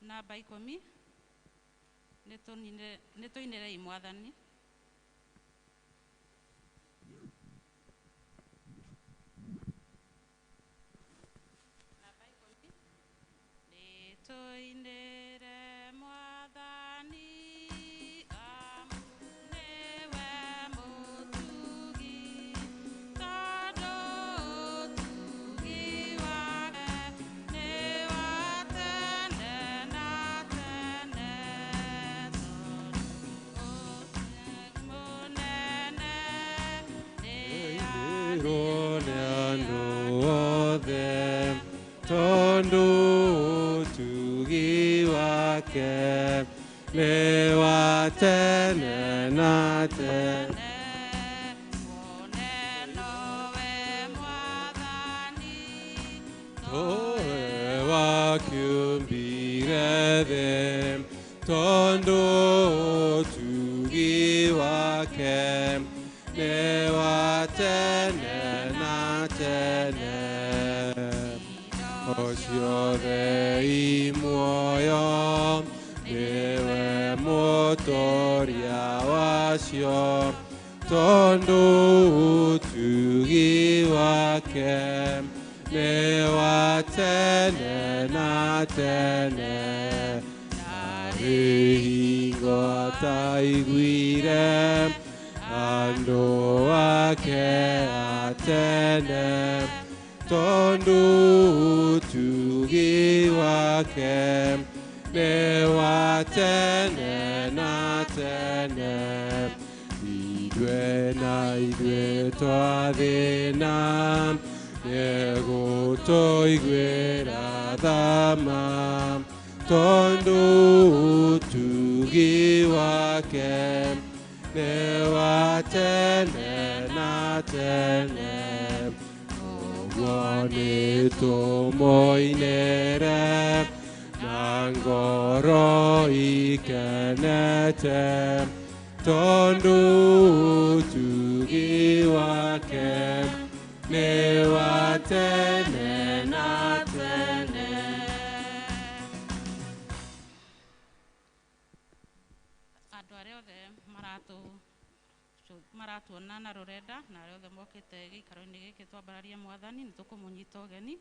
Namba 10 nĩ tũinĩrei Mwathani. Namba 10 nĩ tũinĩre Mwathani amu nĩwe mũtugi, tondũ ũtugi wake nĩ wa tene na tene, tondũ ũtugi mũnene nĩ Ĩirwo nĩ andũ othe, tondũ ũtugi wake nĩ wa tene na tene. Wone nowe Mwathani, Towe wakĩũmbire thĩ, tondũ ũtugi wake nĩ wa tene na tene. O ciothe i muoyo, nĩwe mũtoria wacio, tondũ ũtugi wake nĩ wa tene na tene. Ndarĩ hingo ataiguire andũ ake a tene, tondũ ũtugi wake nĩ wa tene na tene. Ithuĩ na ithuĩ twathĩna, nĩegũtũiguĩra tha ma, tondũ ũtugi wake nĩ wa tene na tene. Ũguo nĩtũmũinĩre na ngoro ikenete, tondũ ũtugi wake nĩ wa tene na tene. Andũ arĩa othe maratuona na rũrenda na arĩa othe mokĩte gĩikaro-inĩ gĩkĩ twambararie Mwathani, nĩ tũkũmũnyita ũgeni.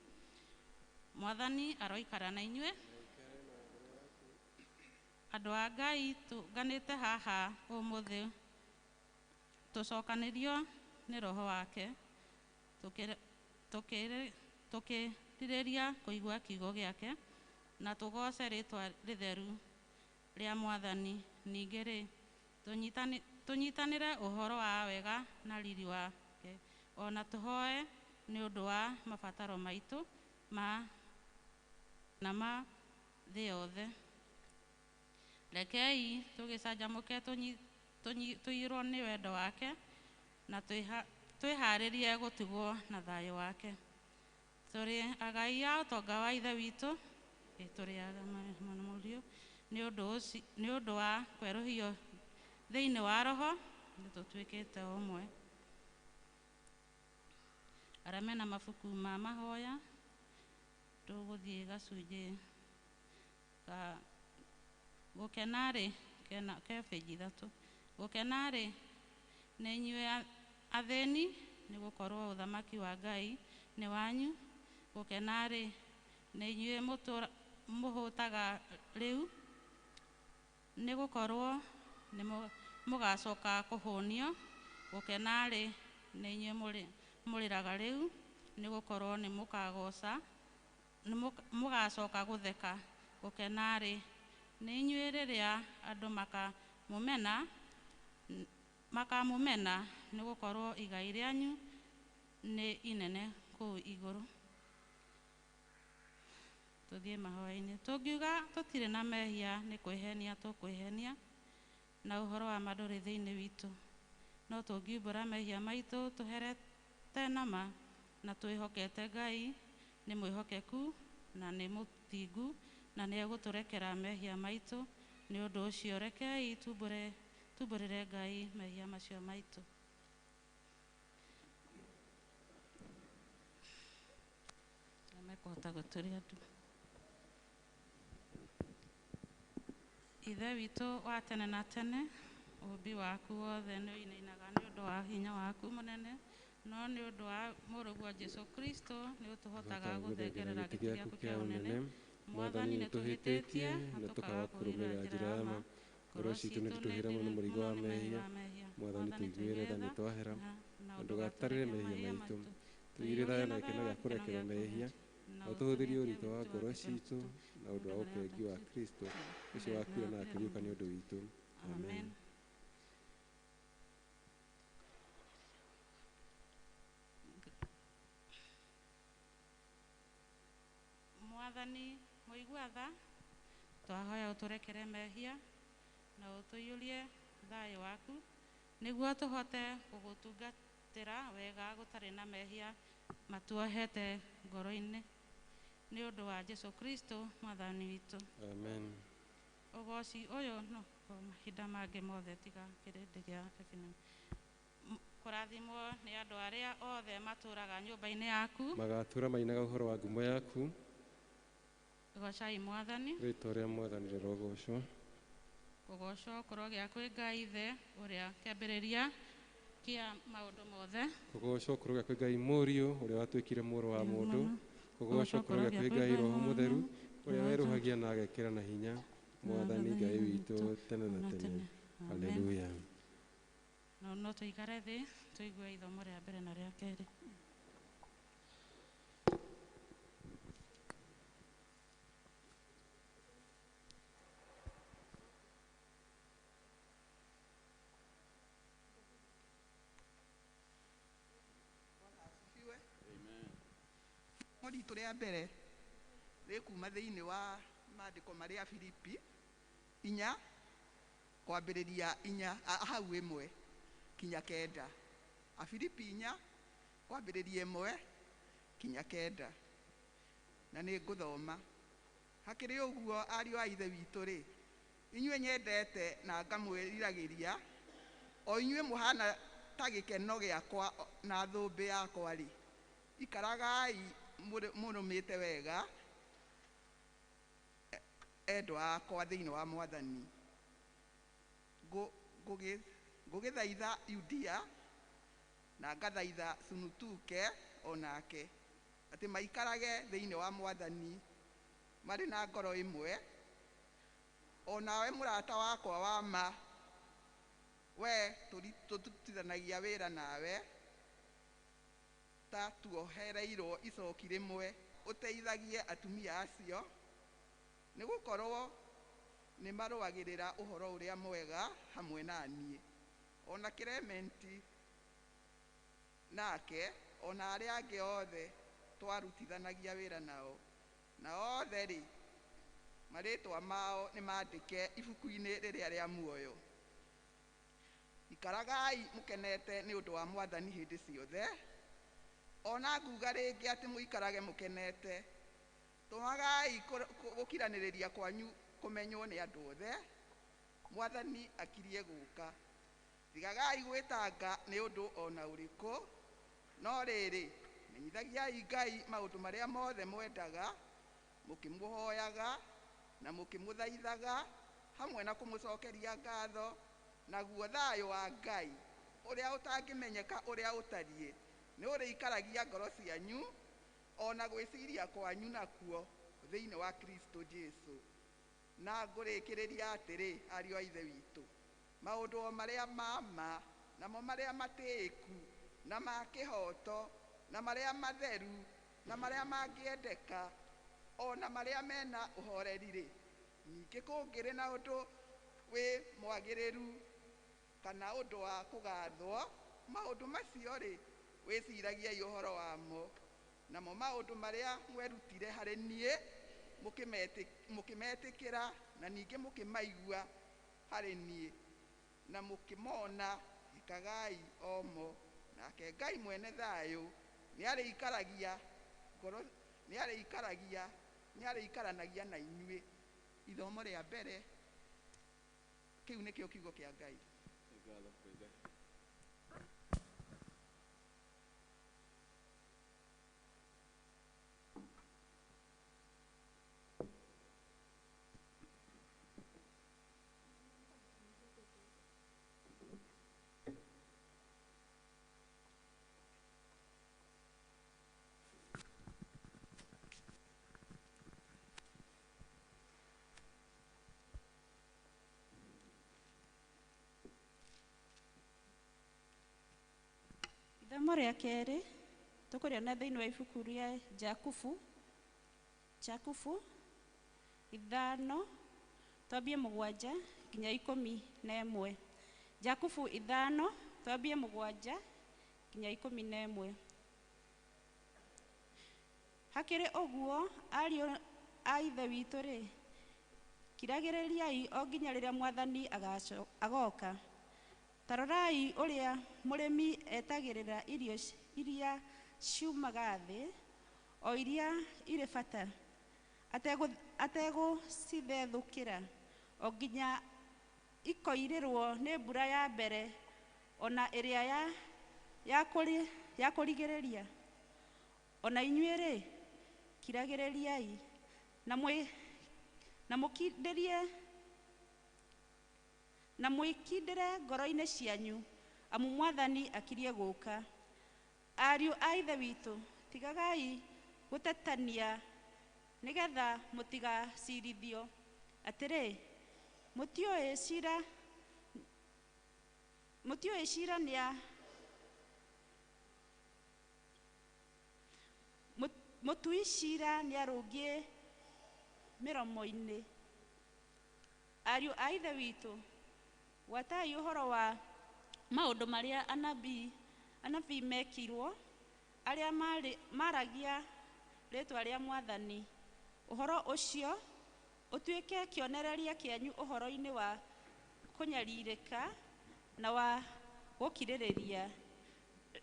Mwathani aroikara na inyuĩ. Andũ a Ngai tũnganĩte haha ũmũthĩ tũcokanĩrio nĩ Roho wake, tũkĩrirĩria kũigua kiugo gĩake na tũgooce rĩtwa rĩtheru rĩa Mwathani. Ningĩ rĩ, tũnyitanĩre ũhoro wa wega na riri wake, ona tũhoe nĩ ũndũ wa mabataro maitũ na ma thĩ yothe. Rekei tũgĩcanjamũke tũiyũrwo nĩ wendo wake na twĩharĩrie gũtigwo na thayũ wake. Tũrĩ agai a ũtonga wa Ithe witũ, tũrĩ mũriũ, nĩ ũndũ wa kwerũhio thĩinĩ wa Roho, nĩ tũtuĩkĩte ũmwe. Arĩa mena mabuku ma mahoya, tũgũthiĩ gacunjĩ ka gũkena-rĩ, ke bĩnji 3. Gũkena-rĩ, nĩ inyuĩ athĩni, nĩ gũkorwo ũthamaki wa Ngai nĩ wanyu. Gũkena-rĩ, nĩ inyuĩ mũhũtaga rĩu, nĩ gũkorwo nĩ mũgacoka kũhũnio. Gũkena-rĩ, nĩ inyuĩ mũrĩraga rĩu, nĩ gũkorwo nĩ mũgacoka gũtheka. Gũkena-rĩ, nĩ inyuĩ rĩrĩa andũ makamũmena, nĩ gũkorwo igai rĩanyu nĩ inene kũu igũrũ. Tũthiĩ mahoya-inĩ. Tũngiuga tũtirĩ na mehia, nĩ kwĩhenia tũkwĩhenia, na ũhoro wa ma ndũrĩ thĩinĩ witũ. No tũngiumbũra mehia maitũ tũherete na ma, na twĩhokete Ngai nĩ mwĩhokeku na nĩ mũthingu, na nĩ egũtũrekera mehia maitũ. Nĩ ũndũ ũcio rekei tumbũrĩre Ngai mehia macio maitũ. Mekũhota gũtũria andũ. Ithe witũ wa tene na tene, ũũmbi waku wothe nĩ ũinainaga nĩ ũndũ wa hinya waku mũnene, no nĩ ũndũ wa mũrũguo Jesũ Kristo nĩ ũtũhotaga gũthengerera gĩtĩ gĩaku kĩa ũnene. Mwathani, nĩ tũhĩtĩtie na tũkaga kũrũmĩrĩra njĩra ya ma. Ngoro citũ nĩ tũtũhĩra mũno mũrigo wa mehia. Mwathani, tũiguĩre tha nĩ twahera, na ndũgatarĩre mehia maitũ. Tũigĩre thayũ na gĩkeno gĩa kũrekerwo mehia, na ũtũhũthĩrie ũritũ wa ngoro citũ na ũndũ wa ũkengi wa Kristo ũcio wakuire na akĩriũka nĩ ũndũ witũ. Amen. Mwathani mũigua tha, twahoya ũtũrekere mehia na ũtũiyũrie thayũ waku nĩguo tũhote gũgũtungatĩra wega gũtarĩ na mehia matuohete ngoro-inĩ nĩ ũndũ wa Jesũ Kristo Mwathani witũ. Amen. Ũgoci ũyũ no mahinda mangĩ mothe tiga kĩrĩndĩ gĩa Ebini. Kũrathimwo nĩ andũ arĩa othe matũũraga nyũmba-inĩ yaku. Magatũũra mainaga ũhoro wa ngumo yaku. Gocai Mwathani. Rĩĩtwa rĩa Mwathani rĩrogocwo. Kũgocwo kũrogĩa kwĩ Ngai Ithe ũrĩa kĩambĩrĩria kĩa maũndũ mothe. Kũgocwo kũrogĩa kwĩ Ngai Mũriũ ũrĩa watuĩkire mũrũ wa mũndũ. Kũgocwo kũrogĩa kwĩ Ngai Roho Mũtheru ũrĩa werũhagia na agekĩra na hinya Mwathani Ngai witũ tene na tene. Haleluya. No tũikare thĩ tũigue ithomo rĩa mbere na rĩa kerĩ. Ritũ rĩa mbere rĩkuma thĩinĩ wa maandĩko marĩa Filipi 4 kwambĩrĩria 4 hau 1 kinya 9. Afilipi 4 kwambĩrĩria 1 kinya 9. Na nĩ ngũthoma. Hakĩrĩ ũguo ariũ a Ithe witũ rĩ, inyuĩ nyendete na ngamwĩriragĩria, o inyuĩ mũhana ta gĩkeno gĩakwa na thũmbĩ yakwa rĩ, ikaragai mũrũmĩte wega endwa akwa thĩinĩ wa Mwathani. Ngũgĩthaitha Yudia na ngathaitha Sunutuke onake atĩ maikarage thĩinĩ wa Mwathani marĩ na ngoro ĩmwe. O nawe mũrata wakwa wa ma, we tũrutithanagia wĩra nawe ta tuohereirwo icoki rĩmwe, ũteithagie atumia acio, nĩ gũkorwo nĩ marũagĩrĩra ũhoro ũrĩa mwega hamwe na niĩ. Ona Clementi nake, ona arĩa angĩ othe twarutithanagia wĩra nao, na othe rĩ marĩtwa mao nĩ mandĩke ibuku-inĩ rĩrĩa rĩa muoyo. Ikaragai mũkenete nĩ ũndũ wa Mwathani hĩndĩ ciothe. Ona nguga rĩngĩ atĩ mũikarage mũkenete. Tũmagai gũkiranĩrĩria kwanyu kũmenywo nĩ andũ othe. Mwathani akirie gũka. Tigagai gwĩtanga nĩ ũndũ ona ũrĩkũ, no rĩrĩ menyithagiai Ngai maũndũ marĩa mothe mwendaga, mũkĩmũhoyaga na mũkĩmũthaithaga hamwe na kũmũcokeria ngatho, naguo thayũ wa Ngai ũrĩa ũtangĩmenyeka ũrĩa ũtariĩ nĩ ũrĩikaragia ngoro cianyu ona gwĩciria kwanyu nakuo thĩinĩ wa Kristo Jesu. Na ngũrĩkĩrĩria atĩrĩ, ariũ a Ithe witũ, maũndũ o marĩa ma ma, namo marĩa matĩĩku, na ma kĩhooto, na marĩa matheru, na marĩa mangĩendeka, ona marĩa mena ũhoreri rĩ, ningĩ kũngĩrĩ na ũndũ wĩ mwagĩrĩru kana ũndũ wa kũgathwo, maũndũ macio rĩ wĩciragiai ũhoro wamo. Namo maũndũ marĩa mwerutire harĩ niĩ mũkĩmetĩkĩra na ningĩ mũkĩmaigua harĩ niĩ na mũkĩmona, ĩkagai omo. Nake Ngai mwene thayũ nĩarĩikaragia ngoro, nĩarĩikaragia, nĩarĩikaranagia na inyuĩ. Ithomo rĩa mbere, kĩu nĩkĩo kiugo kĩa Ngai. Ithomo rĩa kerĩ tũkũrĩona thĩinĩ wa ibuku rĩa Jakubu, Jakubu 5 twambie 7 nginya 11. Jakubu 5 twambie 7 nginya 11. Hakĩrĩ ũguo ariũ a Ithe witũ rĩ, kiragĩrĩriai o nginya rĩrĩa Mwathani agoka. Ta rorai ũrĩa mũrĩmi etagĩrĩra irio iria ciumaga thĩ, o iria irĩ bata, ategũcithethũkĩra, o nginya ikoirĩrwo nĩ mbura ya mbere ona ĩrĩa ya kũrigĩrĩria. Ona inyuĩ rĩ, kiragĩrĩriai na mũkindĩrie na mwĩkindĩre ngoro-inĩ cianyu, amu Mwathani akirie gũka. Ariũ a Ithe witũ, tigagai gũtetania nĩgetha mũtigacirithio. Atĩrĩ, mũtiũĩ cira nĩa mũtui cira nĩarũngiĩ mĩromo-inĩ. Ariũ a Ithe witũ, gwatai ũhoro wa maũndũ marĩa anabii mekirwo, arĩa maragia rĩĩtwa rĩa Mwathani. Ũhoro ũcio ũtuĩke kĩonereria kĩanyu ũhoro-inĩ wa kũnyarirĩka na wa gũkirĩrĩria.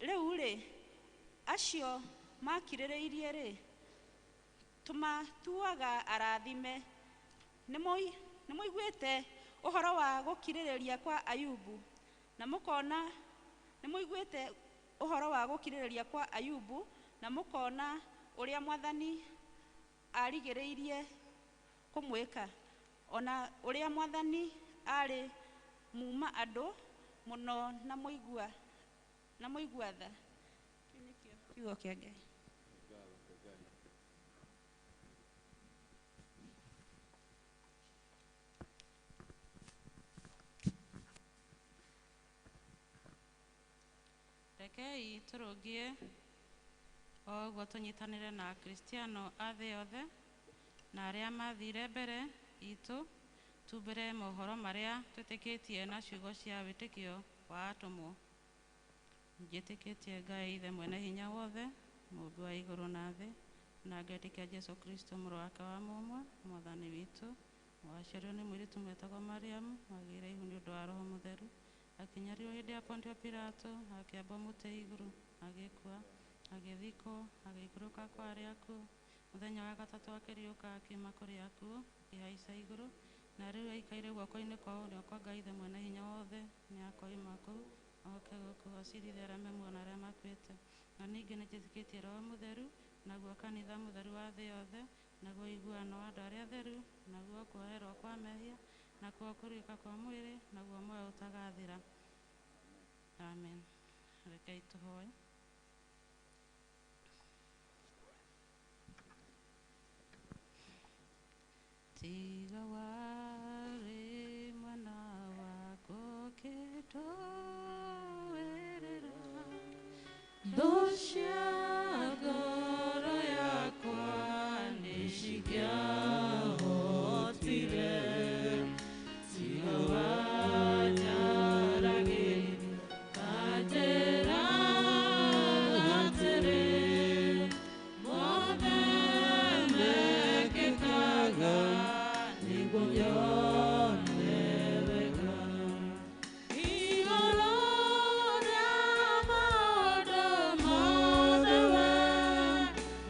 Rĩu-rĩ, acio makirĩrĩirie rĩ, tũmatuaga arathime. Nĩmũiguĩte ũhoro wa gũkirĩrĩria kwa Ayubu, na mũkona nĩmũiguĩte ũhoro wa gũkirĩrĩria kwa Ayubu, na mũkona ũrĩa Mwathani arigĩrĩirie kũmwĩka, ona ũrĩa Mwathani arĩ muma andũ mũno na mũigua tha. Kĩu nĩkĩo kiugo kĩa Ngai. Rekei tũrũngie o ũguo tũnyitanĩre na Akristiano a thĩ yothe na arĩa mathire mbere itũ, tumbĩre mohoro marĩa twĩtĩkĩtie na ciugo cia wĩtĩkio wa atũmwo. Njĩtĩkĩtie Ngai Ithe mwene hinya wothe, Mũũmbi wa igũrũ na thĩ, na ngetĩkia Jesũ Kristo mũrũ wake wa mũmwe, Mwathani witũ, waciarirwo nĩ mũirĩtu wetagwo Mariamu, agĩire ihu nĩ ũndũ wa Roho Mũtheru, akĩnyarirwo hĩndĩ ya Pontio Pilato, akĩambwo mũtĩ igũrũ, agĩkua, agĩthikwo, agĩikũrũka kwa arĩa akuũ. Mũthenya wa gatatũ akĩriũka akiuma kũrĩ akuũ, akĩhaica igũrũ, na rĩu aikaire guoko-inĩ kwa ũrĩo kwa Ngai Ithe mwene hinya wothe. Nĩakoima kũu oke gũkũ acirithie arĩa me muoyo na arĩa makuĩte. Na ningĩ nĩnjĩtĩkĩtie Roho Mũtheru, naguo kanitha mũtheru wa thĩ yothe, naguo ũiguano wa andũ arĩa atheru, naguo kuoherwo kwa mehia, nakuo kũriũka kwa mwĩrĩ, naguo muoyo ũtagathira. Amen. Rekei tũhoe. Tiga warĩ mwena wakwa ũkĩndũĩrĩra, thũ cia ngoro yakwa nĩcingĩahotire. Tiga wanjaragĩria kanjĩra atĩrĩ, mothe mekĩkaga nĩguo nyone wega. Igũrũ rĩa maũndũ mothe we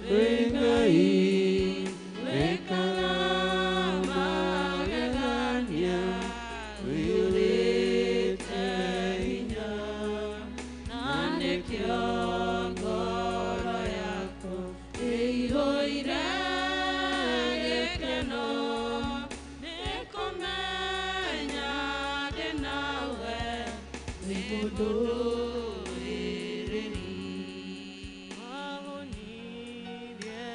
wĩ Ngai, wĩkaga magegania, wĩyũrĩte hinya, na nĩkĩo ngoro yakwa ĩihũire gĩkeno, nĩkũmenya ndĩ nawe wĩ mũndũĩrĩri. Wahũnirie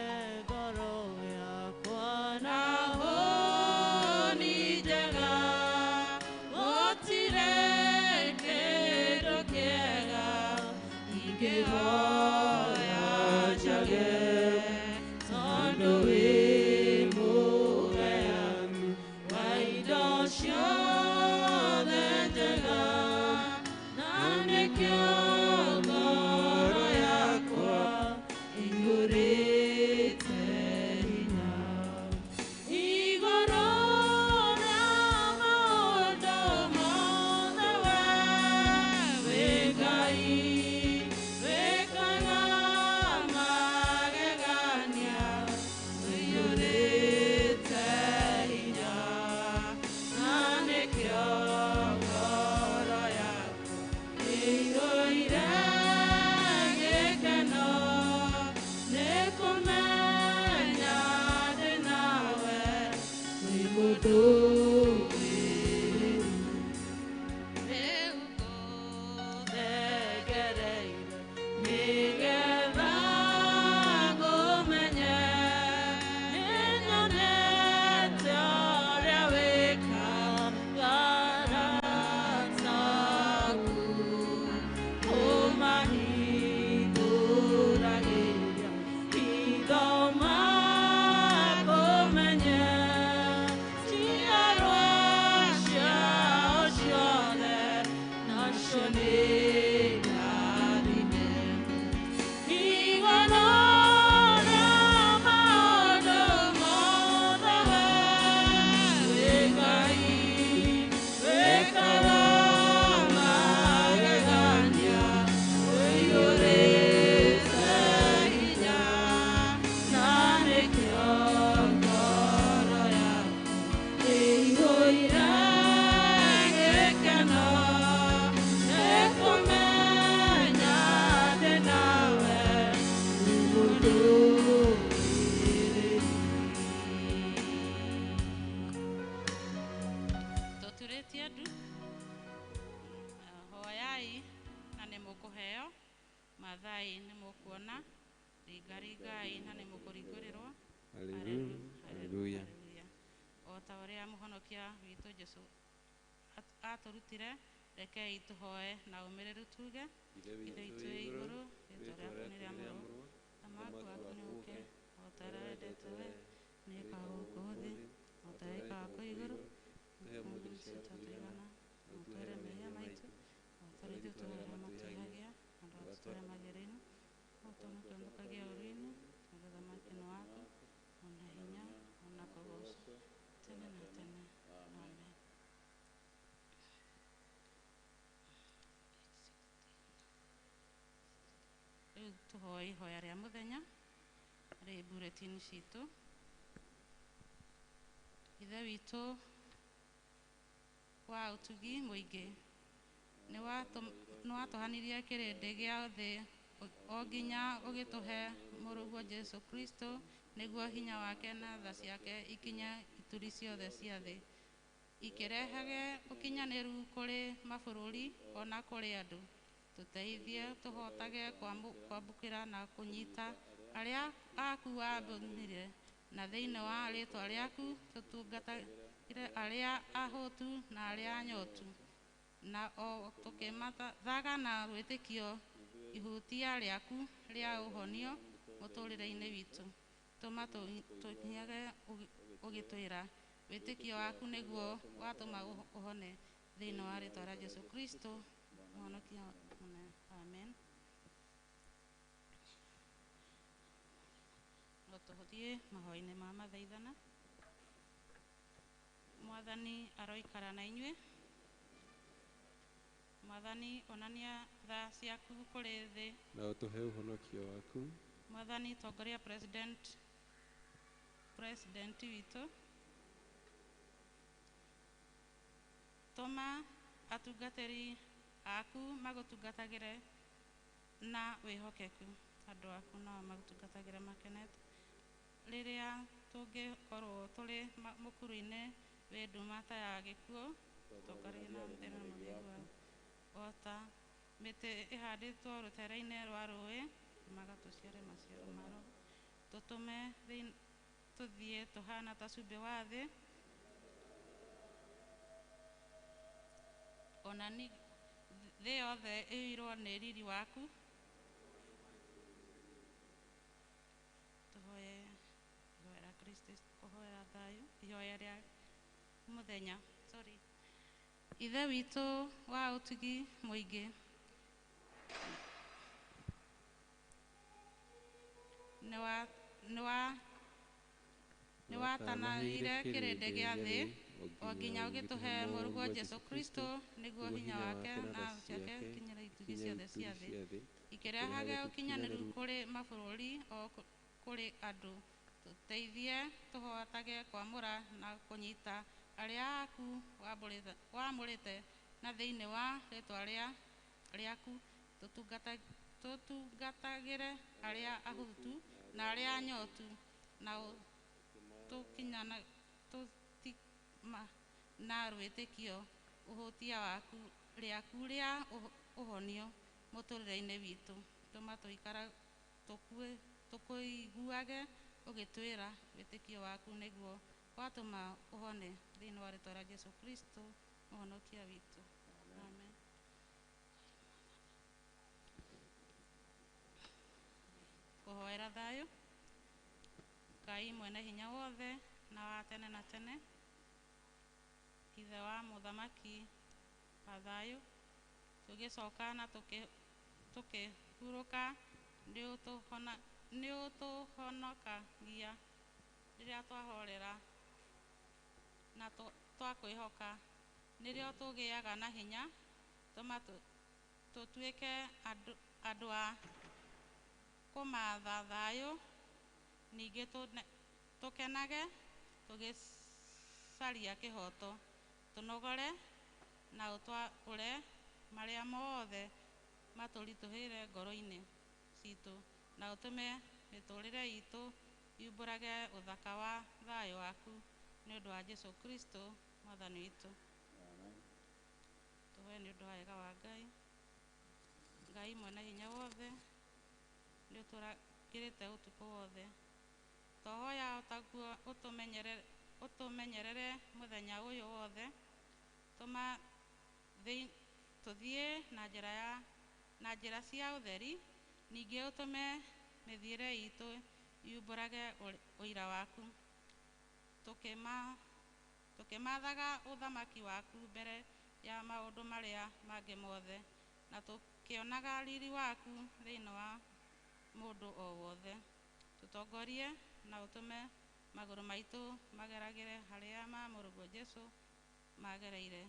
ngoro yakwa na hũni njega, gũtirĩ kĩndũ kĩega ingĩhota. ngereire nĩgetha ngũmenye nĩnyonete ũrĩa wĩkaga taku ũmahingũragĩria hitho makũmenye njiarwa ciao ciothe nacio nĩ rathime. Igũrũ rĩa maũndũ mothe wee wĩ Ngai wĩkaga magegania ũiyũrĩte hinya na nĩkĩo ngoro yakwa ĩiyũire gĩkeno nĩkũmenya ndĩ nawe mũndũrĩrĩ. Tũturĩtie ndu hoyai na nĩ mũkũheo, mathai nĩ mũkuona, ringaringai na nĩ mũkũringũrĩrwo. Haleluya, haleluya. Haleluya. O ta ũrĩa mũhonokia witũ Jesũ atũrutire, rekei tũhoe na ũmĩrĩru tuge: Ithe Ithe witũ witũ wĩ wĩ igũrũ, igũrũ, rĩĩtwa rĩĩtwa rĩaku nĩ rĩaku nĩ rĩamũrwo, rĩamũrwo, ũthamaki ũthamaki waku waku nĩ ũũke, ũũke, o ta ũrĩa ũrĩa wendete wendete we wee nĩ nĩ ĩkaga wĩkaga gũkũ gũkũ thĩ thĩ, o o ta ta ũrĩa ũrĩa ĩkaga wĩkaga kũu kũu igũrũ. igũrũ. Tũhe ũmũthĩ Ũmũthĩ irio cia cia tũigana, tũigana, na na ũtũhere ũtuohere mehia mehia maitũ maitũ, o o ta ta ũrĩa ũrĩa ithuĩ ithuĩ tũohagĩra tũohagĩra matwĩhagia, matwĩhagia, na na ndũgatũtware ndũgatũtware magerio-inĩ, no ũtũhonokie ũũru-inĩ, tondũ ũthamaki nĩ waku, ona hinya, ona kũgoocwo tene na tene. Amen. Rĩu tũhoe ihoya rĩa mũthenya rĩ bulletin citũ. Ithe witũ wa ũtugi mũingĩ, nĩ watũhanirie kĩrĩndĩ gĩa thĩ o nginya ũgĩtũhe mũrũguo Jesũ Kristo, nĩguo hinya wake na tha ciake ikinye ituri ciothe cia thĩ, ikĩrehage ũkinyanĩru kũrĩ mabũrũri ona kũrĩ andũ. Tũteithie tũhotage kwamũkĩra na kũnyita arĩa aku waamũrire, na thĩinĩ wa rĩĩtwa rĩaku tũtungatagĩre arĩa ahũtu na arĩa anyotu, na o tũkĩmathaga na wĩtĩkio ihutia rĩaku rĩa ũhonio mũtũũrĩre-inĩ witũ. Tũma tũkinyage ũgĩtwĩra wĩtĩkio waku nĩguo watũma ũhone, thĩinĩ wa rĩĩtwa rĩa Jesũ Kristo mũhonokia mũnene. Amen. No tũthiĩ mahoya-inĩ ma mathaithana. Mwathani aroikara na inyuĩ. Mwathani onania tha ciaku kũrĩ thĩ. Na ũtũhe ũhonokio waku. Mwathani tongoria president witũ. Tũma atungatĩri aku magũtungatagĩre na wĩhokeku, andũ aku nao magũtungatagĩre makenete. Rĩrĩa tũngĩkorwo tũrĩ mũkuru-inĩ wĩ nduma ta ya gĩkuũ, tũtongorie na mũthenya na mũthingu waku. O ta mĩtĩ ĩhandĩtwo rũtere-inĩ rwa rũĩ, tũmaga tũciare maciaro ma Roho. Tũtũme tũthiĩ tũhana ta cumbĩ wa thĩ, ona thĩ yothe ĩiyũirwo nĩ riri waku. Tũhoye ihoya rĩa Kristo, kũhoya thayũ, ihoya rĩa mũthenya. Sorry. Ithe witũ wa ũtugi mũingĩ, nĩ watanahĩire kĩrĩndĩ gĩa thĩ o nginya ũgĩtũhe mũrũguo Jesũ Kristo, nĩguo hinya wake na ciake ikinyĩre ituri ciothe cia thĩ, ikĩrehage ũkinyanĩru kũrĩ mabũrũri o kũrĩ andũ. Tũteithie tũhotage kwamũra na kũnyita arĩa aku waamũrĩte, na thĩinĩ wa rĩĩtwa rĩaku tũtungatagĩre arĩa ahũtu na arĩa anyotu, na tũtima na rwĩtĩkio ũhutia waku rĩaku rĩa ũhonio Mũtũrĩre-inĩ witũ. Tũma tũikara tũkũiguage ũgĩtwĩra wĩtĩkio waku nĩguo watũma ũhone thĩinĩ wa rĩtwa rĩa Jesu Kristo mũhonokia witũ. Amen. Kũhoera thayũ. Ngai mwene hinya wothe na wa tene na tene, Ithe wa mũthamaki wa thayũ, tũgĩcoka na tũkĩhurũka nĩũtũhonokagia rĩrĩa twahorera na twakwĩhoka, nĩrĩo tũgĩaga na hinya. Tũma tũtuĩke andũ a kũmatha thayũ, ningĩ tũkenage tũgĩcaria kĩhoto, tũnogore na ũtwaũre marĩa mothe matũritũhĩire ngoro-inĩ citũ, na ũtũme mĩtũrĩre itũ yumbũrage ũthaka wa thayũ waku nĩ ũndũ wa Jesu Kristo mwathani witũ. Tũhoe nĩ ũndũ wa wega wa Ngai. Ngai mwene hinya wothe, nĩ ũtũrangĩrĩte ũtukũ wothe. Twahoya taguo ũtũmenyerere mũthenya ũyũ wothe. Tũma tũthiĩ na njĩra cia ũtheri, ningĩ ũtũme mĩthiĩre itũ yumbũrage ũira waku, tũkĩmathaga ũthamaki waku mbere ya maũndũ marĩa mangĩ mothe, na tũkĩonaga riri waku thĩinĩ wa mũndũ o wothe. Tũtongorie na ũtũme magũrũ maitũ mageragĩre harĩa ma mũrũguo Jesu magereire,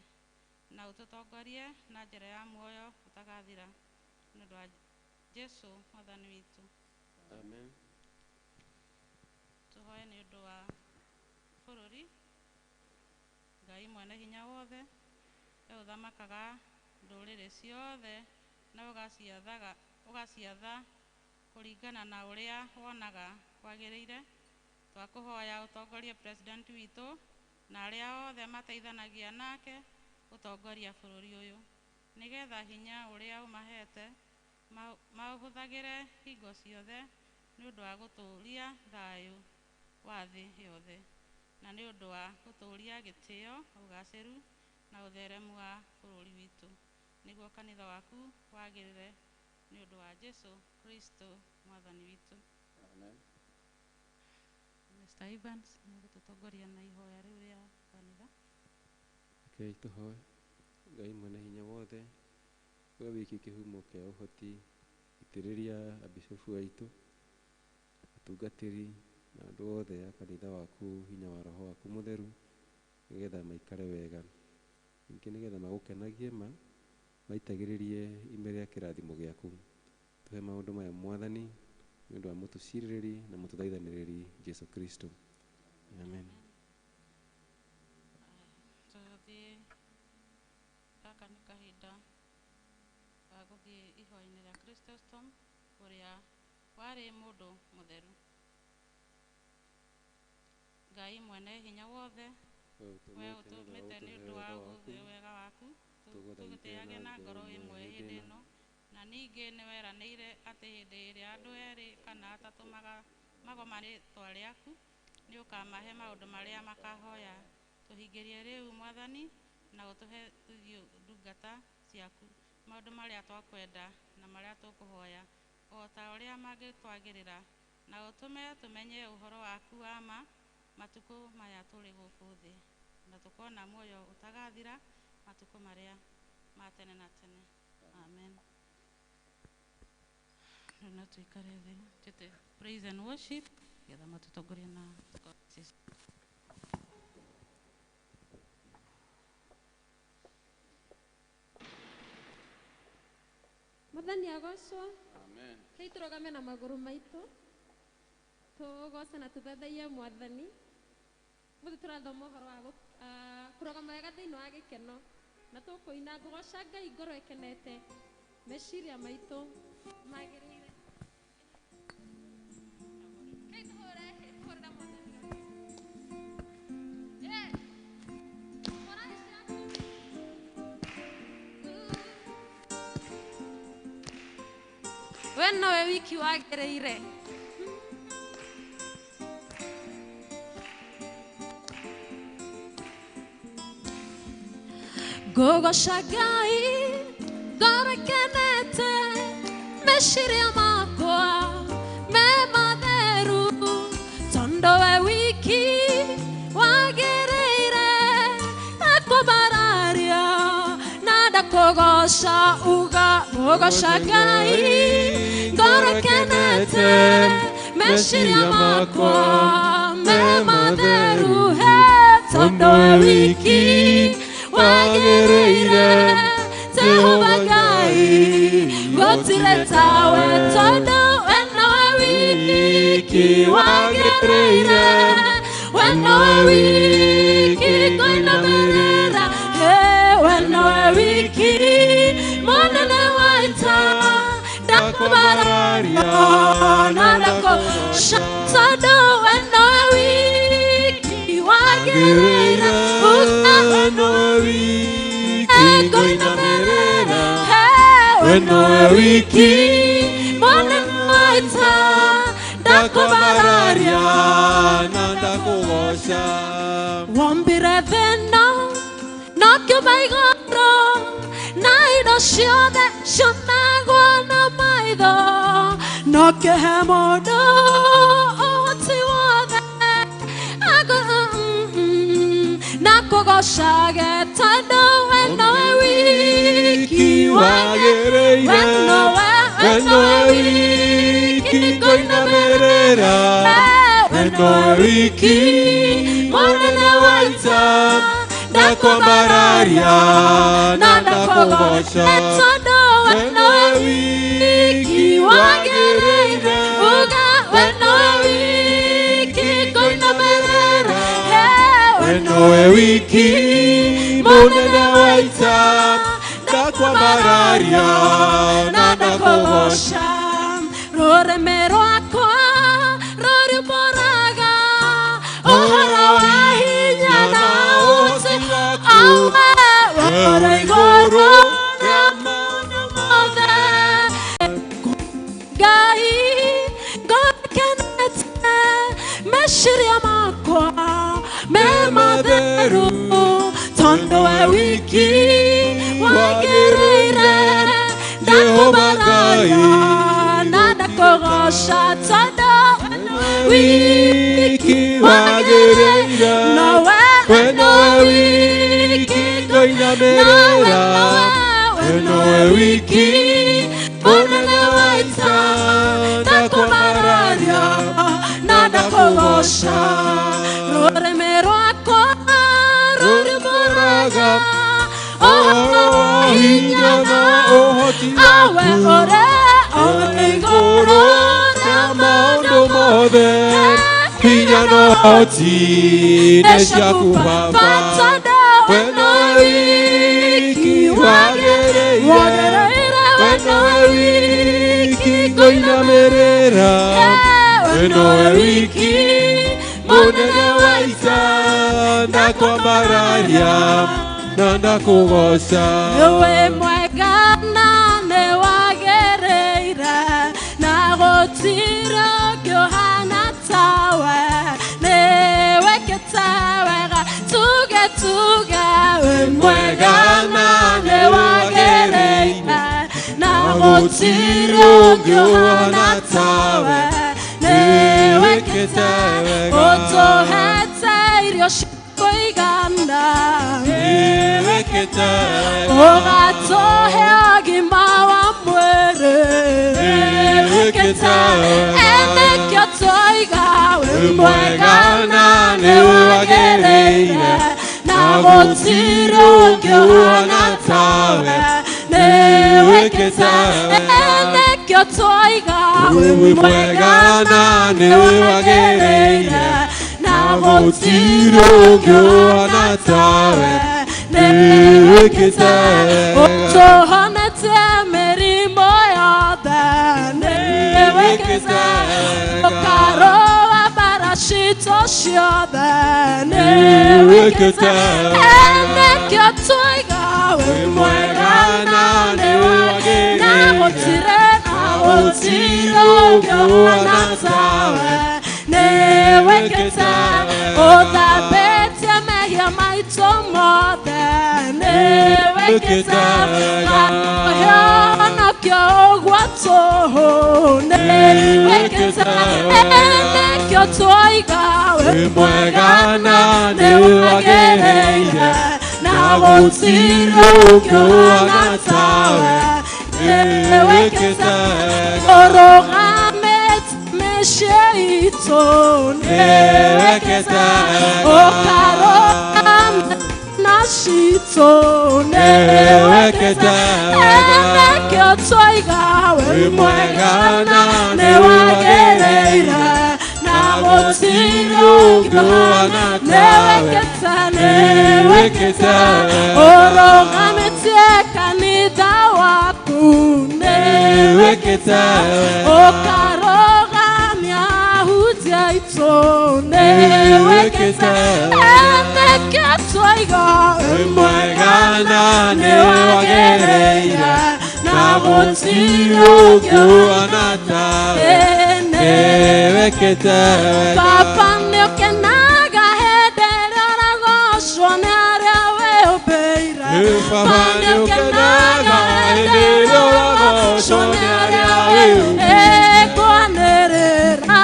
na ũtũtongorie na njĩra ya muoyo ũtagathira nĩ ũndũ wa Jesu mwathani witũ. Amen. Tũhoe nĩ ũndũ wa bũrũri. Ngai mwene hinya wothe, we ũthamakaga ndũrĩrĩ ciothe na ũgaciatha kũringana na ũrĩa wonaga kwagĩrĩire, twakũhoya ũtongorie president witũ na arĩa othe mateithanagia nake gũtongoria bũrũri ũyũ, nĩgetha hinya ũrĩa ũmahete maũhũthagĩre hingo ciothe nĩ ũndũ wa gũtũũria thayũ wa thĩ yothe, na nĩ ũndũ wa gũtũũria gĩtĩo, ũgacĩru na ũtheremu wa bũrũri witũ, nĩguo kanitha waku wagĩrĩre nĩ ũndũ wa Jesu Kristo mwathani witũ. Amen. Mr. Evans nĩegũtũtongoria na ihoya rĩu rĩa kanitha. Rekei tũhoe. Ngai mwene hinya wothe, we wiki kĩhumo kĩa ũhoti, itĩrĩria abishofu aitũ, atungatĩri na andũ othe a kanitha waku hinya wa roho waku mũtheru, nĩgetha maikare wega, ningĩ nĩgetha magũkenagie ma maitagĩrĩrie ime rĩa kĩrathimo gĩaku. Tũhe maũndũ maya mwathani nĩ ũndũ wa mũtũcirĩrĩri na mũtũthaithanĩrĩri Jesu Kristo. Amen. Tũthiĩ gaka nĩ kahinda ga gũthiĩ ihoya-inĩ rĩa Chrysostom ũrĩa warĩ mũndũ mũtheru. Ngai mwene hinya wothe, we ũtũmĩte nĩ ũndũ wa wega waku tũgũtĩage na ngoro ĩmwe hĩndĩ ĩno, na ningĩ nĩ weranĩire atĩ hĩndĩ ĩrĩa andũ erĩ kana atatũ magoma rĩtwa rĩaku, nĩ ũkamahe maũndũ marĩa makahoya. Tũhingĩrie rĩu mwathani, na ũtũhe ithuĩ ndungata ciaku maũndũ marĩa twakwenda na marĩa tũkũhoya, o ta ũrĩa mangĩtwagĩrĩra, na ũtũme tũmenye ũhoro waku wa ma matukũ maya tũrĩ gũkũ thĩ, na tũkona muoyo ũtagathira matukũ marĩa ma tene na tene. Amen. Rĩu no tũikare thĩ tũte praise and worship getha matũtongorie na choruses. Mwathani agocwo. Amen. Kei tũrũgame na magũrũ maitũ tũgoce na tũthathaiye mwathani. Mũthĩ tũrathoma ũhoro wa kũrũgama wega thĩinĩ wa gĩkeno, na tũkũina ngũgoca Ngai ngoro ĩkenete, meciria maitũ magĩrĩire. Kei tũhũre tũhũrĩre mwathani. Yeah. Hũra ciaku. We nowe wiki wagĩrĩire. Ngũgoca Ngai ngoro ĩkenete, meciria makwa me matheru, tondũ we wiki wagĩrĩire ndakwambararia na ndakũgoca. Uga ngũgoca Ngai ngoro ĩkenete, meciria makwa me matheru, he tondũ we wiki wagĩrĩire. Jehova Ngai gũtirĩ tawe, tondũ we nowe wiki wagĩrĩire, we nowe wiki ngũinamĩrĩra, he we nowe wiki mũnene wa ita, ndakwambararia na ndakũgoca, tondũ we nowe wiki wagĩrĩire. Uga we nowe wiki ngũinamĩrĩra, he we nowe wiki mũnene wa ita, ndakwambararia na ndakũgoca. Wombire thĩ-ĩno na ũkĩũmba igũrũ, na indo ciothe cionagwo na maitho, na ũkĩhe mũndũ ũhoti wothe na kũgocage, tondũ we nowe wiki wagĩrĩire, we nowe, we nowe wiki ngũinamĩrĩra, we nowe wiki mũnene wa ita, ndakwambararia na ndakũgoca, tondũ we nowe wiki wagĩrĩire. Uga we nowe wiki ngũinamĩrĩra, he we nowe wiki mũnene wa ita, ndakwambararia na ndakũgoca. Rũrĩmĩ rwakwa rũriumbũraga ũhoro wa hinya na ũhoti, awe ũrĩ igũrũ rĩa maũndũ mothe. Ngai ngoro ĩkenete, meciria makwa me matheru, tondũ we wiki wagĩrĩire, ndakwambararia na ndakũgoca, tondũ wiki wagĩrĩire, nowe, we nowe wiki ngũinamĩrĩra, we nowe wiki mũnene wa ita, ndakwambararia na ndakũgoca. Rũrĩmĩ rwakwa rũriumbũraga ũhoro wa hinya na ũhoti awe waku, ũrĩ ũrĩ igũrũ rĩa maũndũ mothe, hinya na ũhoti nĩ ciaku Baba, tondũ we nowe wiki wagĩrĩire, we nowe wiki ngũinamĩrĩra, we nowe wiki mũnene wa ita, ndakwambararia na ndakũgoca. Wĩ mwega na nĩ wagĩrĩire, na gũtirĩ ũngĩ ũhana tawe, nĩ wĩkĩte wega, tuge tuge wĩ mwega na nĩ wagĩrĩire, na gũtirĩ ũngĩ ũhana tawe, nĩ wĩkĩte wega. Ũtũhete irio cia kũigana, Wĩkĩte wega. ũgatũhe ũgima wa mwĩrĩ, Wĩkĩte wega. Nĩkĩo twoiga wĩ Wĩ mwega mwega na na nĩ nĩ wagĩrĩire, wagĩrĩire, na na gũtirĩ gũtirĩ ũngĩ ũngĩ ũhana ũhana tawe, tawe, nĩ wĩkĩte wĩkĩte. wega. Nĩkĩo twoiga Wĩ wĩ mwega mwega na na nĩ nĩ wagĩrĩire, wagĩrĩire, na na gũtirĩ gũtirĩ ũngĩ ũngĩ ũhana ũhana tawe, tawe, nĩ nĩ wĩkĩte. wĩkĩte wega. Ũtũhonetie mĩrimũ yothe, nĩ wĩkĩte. Wĩkĩte wega. Ũkarũa mbara citũ ciothe, nĩ Wĩkĩte wĩkĩte. wega. Nĩkĩo twoiga wĩ Wĩ mwega mwega na na nĩ nĩ wagĩrĩire, na wagĩrĩire, gũtirĩ na na gũtirĩ ũngĩũhana tawe nĩwĩkĩte ũthambĩtie mehia maitũ mothe nĩwĩkĩte ũhonokio ũguo tũhũ nĩwĩkĩte nĩkĩo twoiga wĩ mwega na nĩwagĩrĩire na gũtirĩ ũngĩũhana tawe nĩwĩkĩte ũrũgamĩte mĩciĩ itũ nĩwĩkĩte ũkarũgama na citũ nĩwĩkĩte nĩkĩo twoiga wĩ mwega na nĩwagĩrĩire na gũtirĩ ũngĩũhana nĩwĩkĩte nĩwĩkĩte ũrũgamĩtie kanitha waku nĩwĩkĩte ũkarũgamia ahunjia aitũ nĩwĩkĩte nĩkĩo twoiga wĩ mwega na nĩwagĩrĩire na gũtirĩ ũngĩũhana tawe nĩwĩkĩte Baba nĩũkenaga hĩndĩ ĩrĩa ũragocwo nĩ arĩa wĩũmbĩire Baba nĩũkenaga hĩndĩ ĩrĩa ũragocwo nĩ arĩa wĩũmbĩire Kwanĩrĩra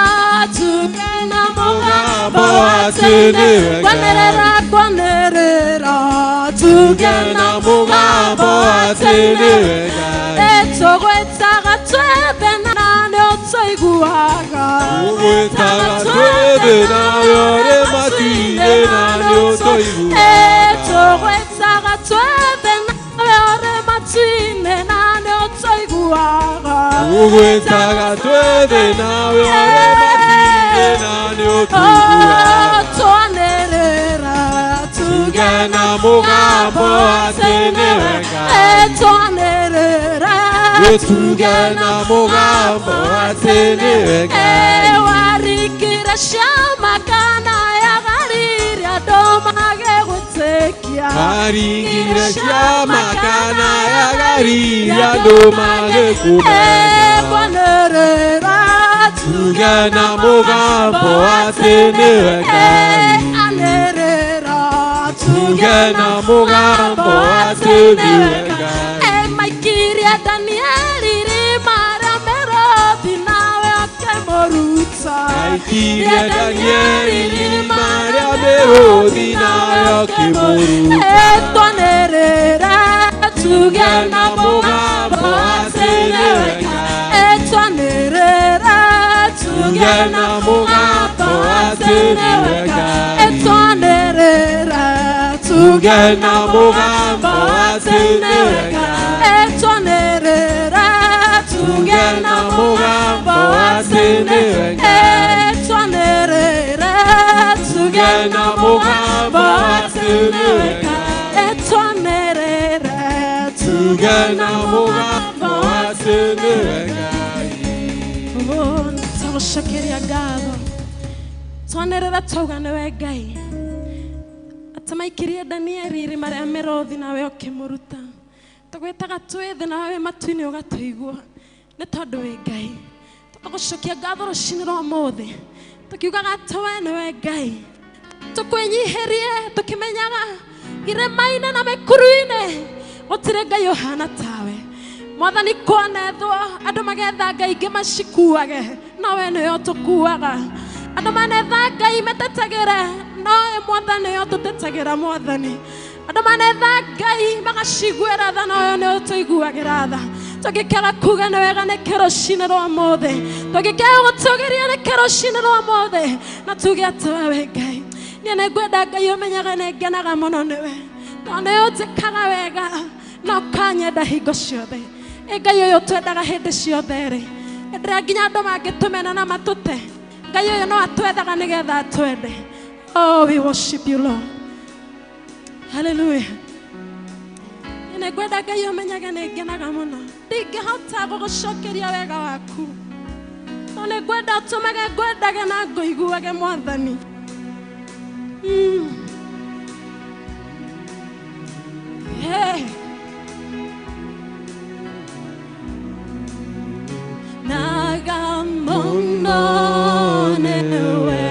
tuge na mũgambo atĩ nĩwe Kwanĩrĩra kwanĩrĩra tuge na mũgambo atĩ nĩwe Ngai Tũgwĩtaga twĩ thĩna na nĩũtũiguaga Tũgwĩtaga twĩ thĩna we ũrĩ matu-inĩ na nĩũtũiguaga Tũgwĩtaga twĩ thĩna we ũrĩ matu-inĩ na nĩũtũiguaga Tũgwĩtaga twĩ thĩna we ũrĩ matu-inĩ na nĩũtũiguaga Twanĩrĩra tuge na mũgambo atĩ nĩwe Ngai Twanĩrĩra tuge na mũgambo atĩ nĩwe Ngai Warĩkire ciama kana yagarire andũ mage gwĩtĩkia Warĩkire ciama kana yagarire andũ mage kũmenya Kwanĩrĩra tuge na mũgambo atĩ nĩwe Ngai Anĩrĩra tuge na mũgambo atĩ nĩwe Ngai Maikirie Danieli irima rĩa mĩrũthi nawe ũkĩmũruta Maikirie Danieli irima rĩa mĩrũthi nawe ũkĩmũruta Twanĩrĩra tuge na mũgambo atĩ nĩwe Ngai Twanĩrĩra tuge na mũgambo atĩ nĩwe Ngai Twanĩrĩra tuge na mũgambo atĩ nĩwe Ngai Twanĩrĩra tuge na mũgambo atĩ nĩwe Ngai Twanĩrĩra tuge na mũgambo atĩ nĩwe Ngai Twanĩrĩra tuge na mũgambo atĩ nĩwe Ngai Tũgũcokeria ngatho twanĩrĩra twauga nĩwe Ngai atĩ maikirie Danieli irima rĩa mĩrũthi nawe ũkĩmũruta tũgwĩtaga twĩ thĩ nawe wĩ matu-inĩ ũgatũigua nĩ tondũ wĩ Ngai tũgũcokia ngatho rũcinĩ rwa ũmũthĩ tũkiugaga atĩ we nĩwe Ngai tũkwĩnyihĩrie tũkĩmenyaga irĩma-inĩ na mĩkuru-inĩ gũtirĩ Ngai ũhana tawe Mwathani kwanethwo andũ magetha Ngai ingĩ macikuage no we nĩwe ũtũkuaga andũ manetha Ngai metetagĩre no we Mwathani nĩwe ũtũtetagĩra Mwathani andũ manetha Ngai magaciguĩra tha no we nĩwe ũtũiguagĩra tha tũngĩkĩaga kuga nĩ wega nĩkĩ rũcinĩ rwa ũmũthĩ tũngĩkĩaga gũtũgĩria nĩkĩ rũcinĩ rwa ũmũthĩ na tuge atĩ we wĩ Ngai niĩ nĩngwenda Ngai ũmenyaga nĩngenaga mũno nĩwe tondũ nĩ ũnjĩkaga wega na ũkanyenda hingo ciothe Ngai ũyũ twendaga hĩndĩ ciothe rĩ hĩndĩ ĩrĩa nginya andũ mangĩtũmena na matũte Ngai ũyũ no atwethaga nĩgetha atwende Oh, we worship you, Lord. Hallelujah. Nĩngwenda Ngai ũmenyage nĩngenaga mũno ndingĩhota gũgũcokeria wega waku no nĩngwenda ũtũmage ngwendage na ngũiguage Mwathani Hey. Nagamoti Mũno nĩwe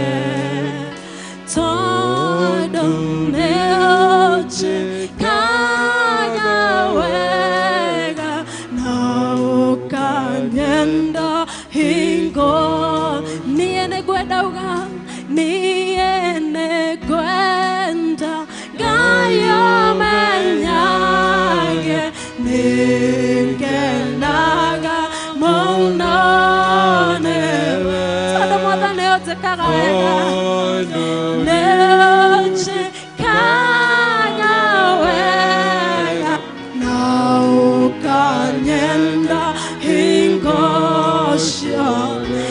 tondũ nĩũnjĩkaga wega na ũkanyenda hingo. Niĩ nĩngwenda uga, niĩ nĩngwenda Ngai ũmenyage, nĩngenaga mũno nĩwe tondũ Mwathani ũnjĩkaga wega, nĩũnjĩkaga wega na ũkanyenda hingo ciothe.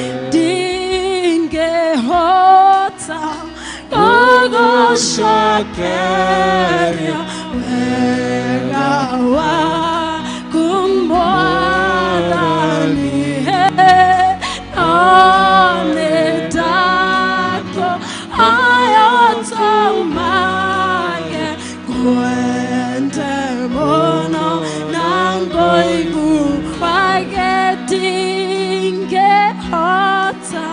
Ndingĩhota gũgũcokeria wega waku Mwathani, no nĩndakũhoya ũtũmage ngwende mũno na ngũiguage. Ndingĩhota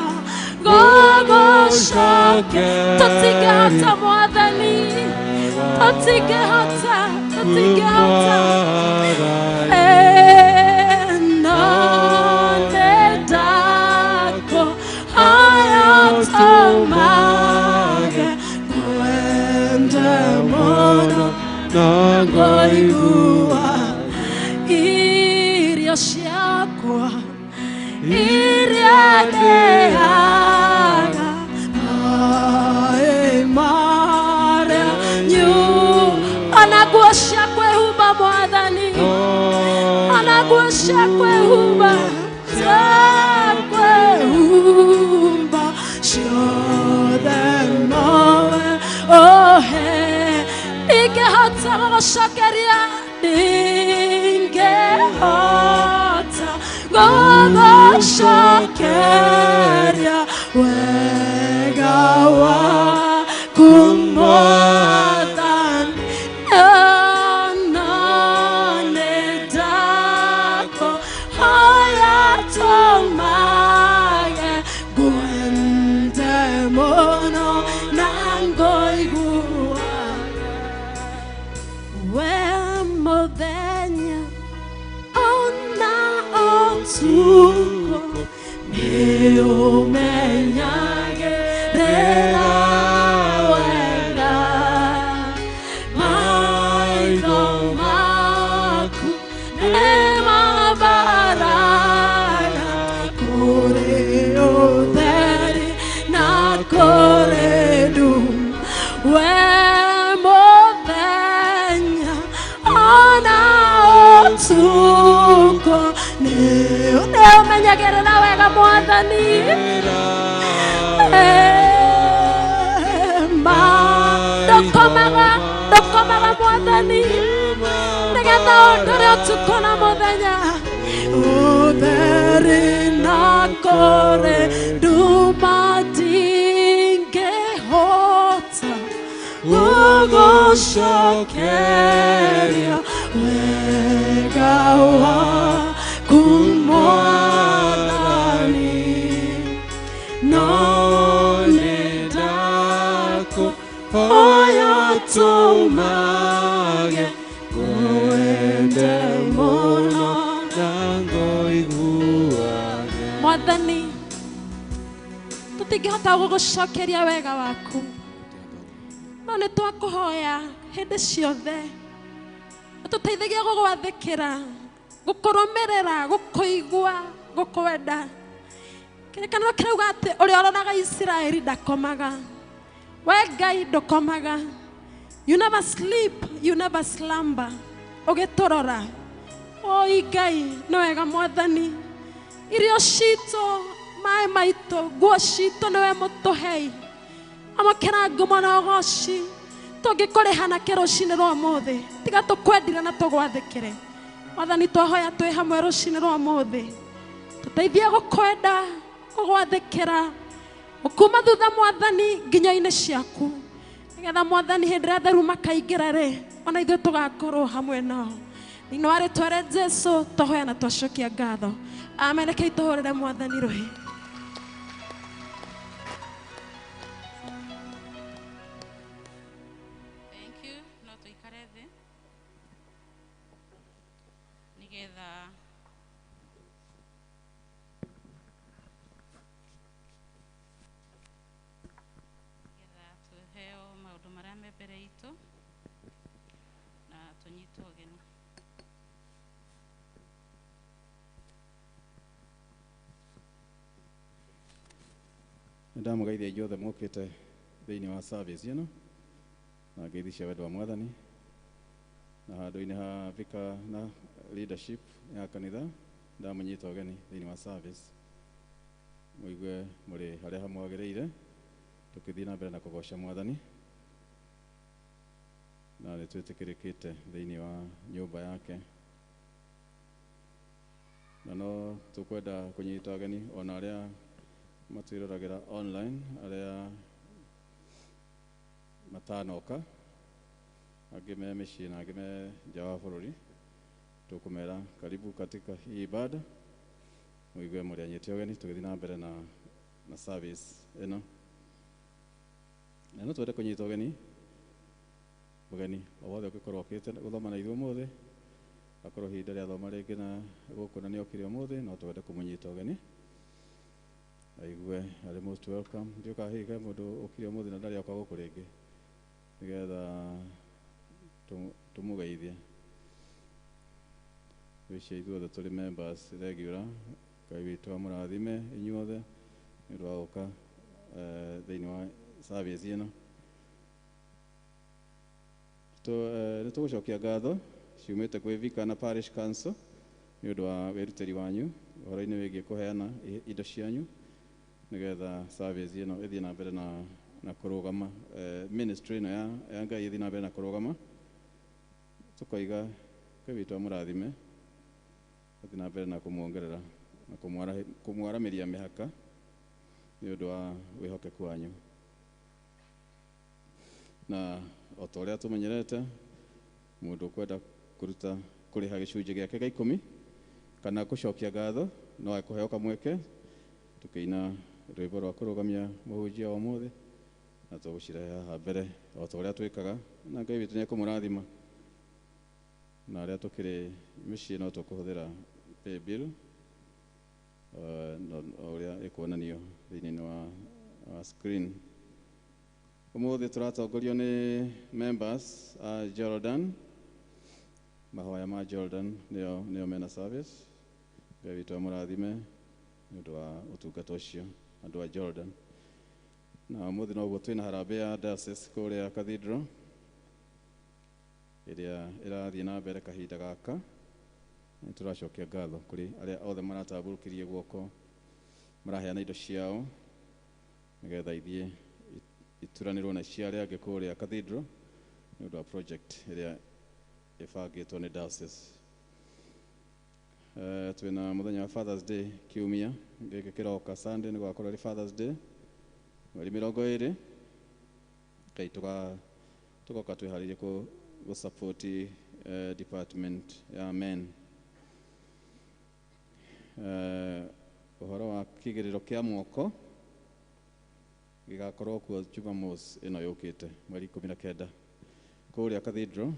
gũgũcokeria, tũtingĩhota Mwathani, tũtingĩhota, tũtingĩhota. No nĩndakũhoya ũtũmage ngwende mũno na ngũigua irio ciakwa iria ndĩaga, maĩ marĩa ona nguo cia kwĩhumba Mwathani, ona nguo cia kwĩhumba, cia kwĩhumba ciothe nowe ũhe. Ndingĩhota gũgũcokeria, ndingĩhota gũgũcokeria wega waku Mwathani, no nĩndakũhoya tũmage ngwende mũno na ngũiguage we mũthenya ona ũtukũ nĩũmenyagĩrĩra wega maitho maku nĩmabaraga kũrĩ ũtheri na kũrĩ nduma. We mũthenya ona ũtukũ nĩũmenyagĩrĩra wega Mwathani. Ndũkomaga, ndũkomaga Mwathani, nĩgetha ũndũre ũtukũ na mũthenya. Ũtheri na kũrĩ nduma ndingĩhota gũgũcokeria wega waku Mwathani, no nĩndakũhoya tũmage ngwende mũno na ngũiguage. Mwathani, tũtingĩhota gũgũcokeria wega waku, no nĩtwakũhoya hĩndĩ ciothe ũtũteithagia gũgwathĩkĩra, gũkũrũmĩrĩra, gũkũigua, gũkwenda. Kĩrĩkanĩro kĩrauga atĩ ũrĩa ũroraga Isiraeli ndakomaga. We Ngai ndũkomaga. You never sleep, you never slumber. Ũgĩtũrora. Oi Ngai, nĩ wega Mwathani. Irio citũ, maĩ maitũ, nguo citũ nĩwe mũtũhei. Amũkĩra ngumo na ũgoci. Tũngĩkũrĩha nakĩ rũcinĩ rwa ũmũthĩ, tiga tũkwendire na tũgwathĩkĩre. Mwathani, twahoya twĩ hamwe rũcinĩ rwa ũmũthĩ, tũteithie gũkwenda, gũgwathĩkĩra, gũkuma thutha Mwathani nginya-inĩ ciaku, nĩgetha Mwathani hĩndĩ ĩrĩa atheru makaingĩra rĩ, ona ithuĩ tũgakorwo hamwe nao. Thĩinĩ wa rĩtwa rĩa Jesũ twahoya na twacokia ngatho. Amen. Rekei tũhũrĩre Mwathani rũhĩ. witũ na tũnyitwo ũgeni. Nĩndamũgeithia inyuothe mũkĩte thĩinĩ wa service ĩno na ngeithi cia wendo wa Mwathani, na handũ-inĩ ha vika na leadership ya kanitha ndamũnyita ũgeni thĩinĩ wa service, mũigue mũrĩ harĩa hamwagĩrĩire tũkĩthiĩ na mbere na kũgoca Mwathani, na nĩ twĩtĩkĩrĩkĩte thĩinĩ wa nyũmba yake. Na no tũkwenda kũnyita ageni ona arĩa matwĩroragĩra online, arĩa matanoka, angĩ me mĩciĩ na angĩ me nja wa bũrũri, tũkũmera karibu katika hii ibada, mũigue mũrĩ anyite ũgeni tũgĩthiĩ na mbere na service ĩno. Na no twende kũnyita ũgeni mũgeni o wothe ũngĩkorwo okĩte gũthoma na ithuĩ ũmũthĩ, akorwo ihinda rĩa thoma rĩngĩ na gũkũ na nĩokire ũmũthĩ, no twende kũmũnyita ũgeni aigue arĩ most welcome. Ndiũĩ kana hihi he mũndũ ũkire ũmũthĩ na ndarĩ oka gũkũ rĩngĩ, nĩgetha tũmũgeithie. Twĩcie ithuothe tũrĩ members regular, Ngai witũ amũrathime inyuothe nĩ ũndũ wa gũka thĩinĩ wa service ĩno. Nĩ tũgũcokia ngatho ciumĩte kwĩ Vika na Parish Council nĩ ũndũ wa wĩrutĩri wanyu ũhoro-inĩ wĩgiĩ kũheana indo cianyu nĩgetha service ĩno ĩthiĩ na mbere na kũrũgama, ministry ĩno ya Ngai ĩthiĩ na mbere na kũrũgama. Tũkoiga Ngai witũ amũrathime, athiĩ na mbere na kũmuongerera na kũmwaramĩria mĩhaka nĩ ũndũ wa wĩhokeku wanyu. Na o ta ũrĩa tũmenyerete, mũndũ ũkwenda kũruta kũrĩha gĩcunjĩ gĩake gĩa 10 kana gũcokia ngatho no ekũheo kamweke tũkĩina rwĩmbo rwa kũrũgamia mũhunjia wa ũmũthĩ, na tũgũcirehe haha mbere o ta ũrĩa twĩkaga, na Ngai witũ nĩekũmũrathima. Na arĩa tũkĩrĩ mĩciĩ no tũkũhũthĩra paybill o ũrĩa ĩkuonanio thĩinĩ wa screen. Ũmũthĩ tũratongorio nĩ members a Jordan, mahoya ma Jordan nĩo mena service. Ngai witũ amũrathime nĩ ũndũ wa ũtungata ũcio andũ a Jordan. Na ũmũthĩ noguo twĩna harambee ya diocese kũrĩa Cathedral ĩrĩa ĩrathiĩ na mbere kahinda gaka. Nĩ tũracokia ngatho kũrĩ arĩa othe maratambũrũkirie guoko, maraheana indo ciao nĩgetha ithiĩ ituranĩrwo na cia arĩa angĩ kũrĩa Cathedral nĩ ũndũ wa project ĩrĩa ĩbangĩtwo nĩ diocese. Twĩna mũthenya wa Father's Day kiumia gĩkĩ kĩroka Sunday, nĩ gũgakorwo arĩ Father's Day mweri 20. Ngai tũgoka twĩharĩrie gũ-support department ya men. Ũhoro wa kĩgĩrĩro kĩa mwoko gĩgakorwo kuo Jumamosi ĩno yũkĩte mweri 19 kũrĩa Cathedral.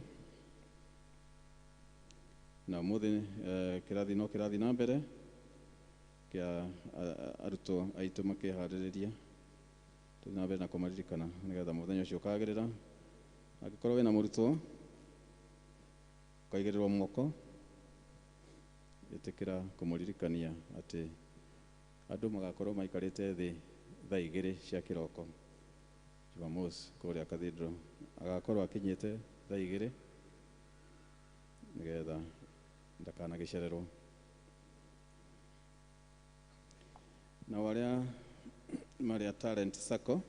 Na ũmũthĩ kĩrathi no kĩrathiĩ na mbere kĩa arutwo aitũ makĩharĩrĩria, tũthiĩ na mbere na kũmaririkana nĩgetha mũthenya ũcio ũkagĩrĩra. Angĩkorwo wĩna mũrutwo ũkaigĩrĩrwo moko, ĩtĩkĩra kũmũririkania atĩ andũ magakorwo maikarĩte thĩ thaa 2 cia kĩroko Jumamosi kũrĩa Cathedral. Agakorwo akinyĩte thaa 2 nĩgetha ndakanagĩcererwo. Nao arĩa marĩ a Talent Sacco,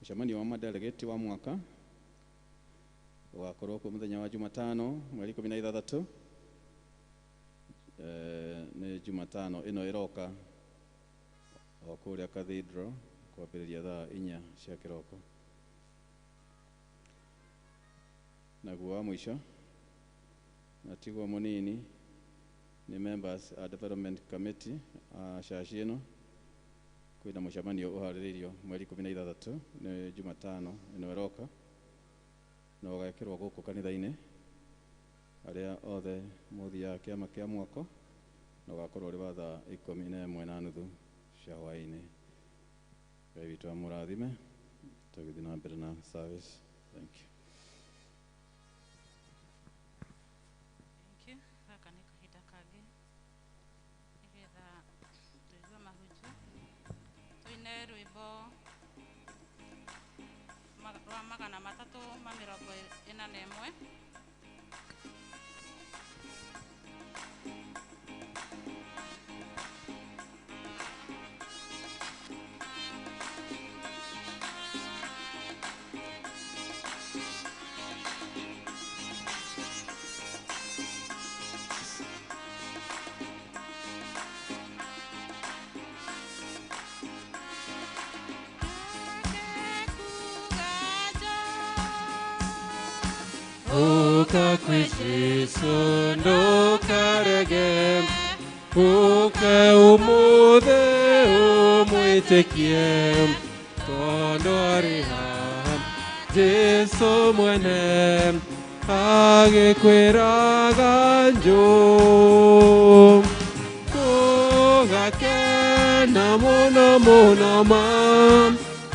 mũcemanio wa madelegate wa mwaka ũgakorwo kuo mũthenya wa Jumatano mweri 16. Nĩ Jumatano ĩno ĩroka o kũrĩa Cathedral kwambĩrĩria thaa 4 cia kĩroko. Naguo wa mũico na tiguo mũnini nĩ members a development committee a caci ĩno, kwĩna mũcemanio ũharĩrĩirio mweri 16 nĩ Jumatano ĩno ĩroka, na ũgekĩrwo gũkũ kanitha-inĩ. Arĩa othe mũthiaga kĩama kĩa mwako, na ũgakorwo ũrĩ wa thaa 11:30 cia hwaĩ-inĩ. Ngai witũ amũrathime. Tũgĩthiĩ na mbere na service. Thank you. Thank you. Gaka nĩ kahinda kangĩ nĩgetha tũigue mahunjio, tũine rwĩmbo rwa 341. Uka kwi Jesu ndukarege, uke umuthe umwitikie, tondu arĩ haha Jesu mwene agĩkwĩraga njũ. Tũgakena mũno mũno ma,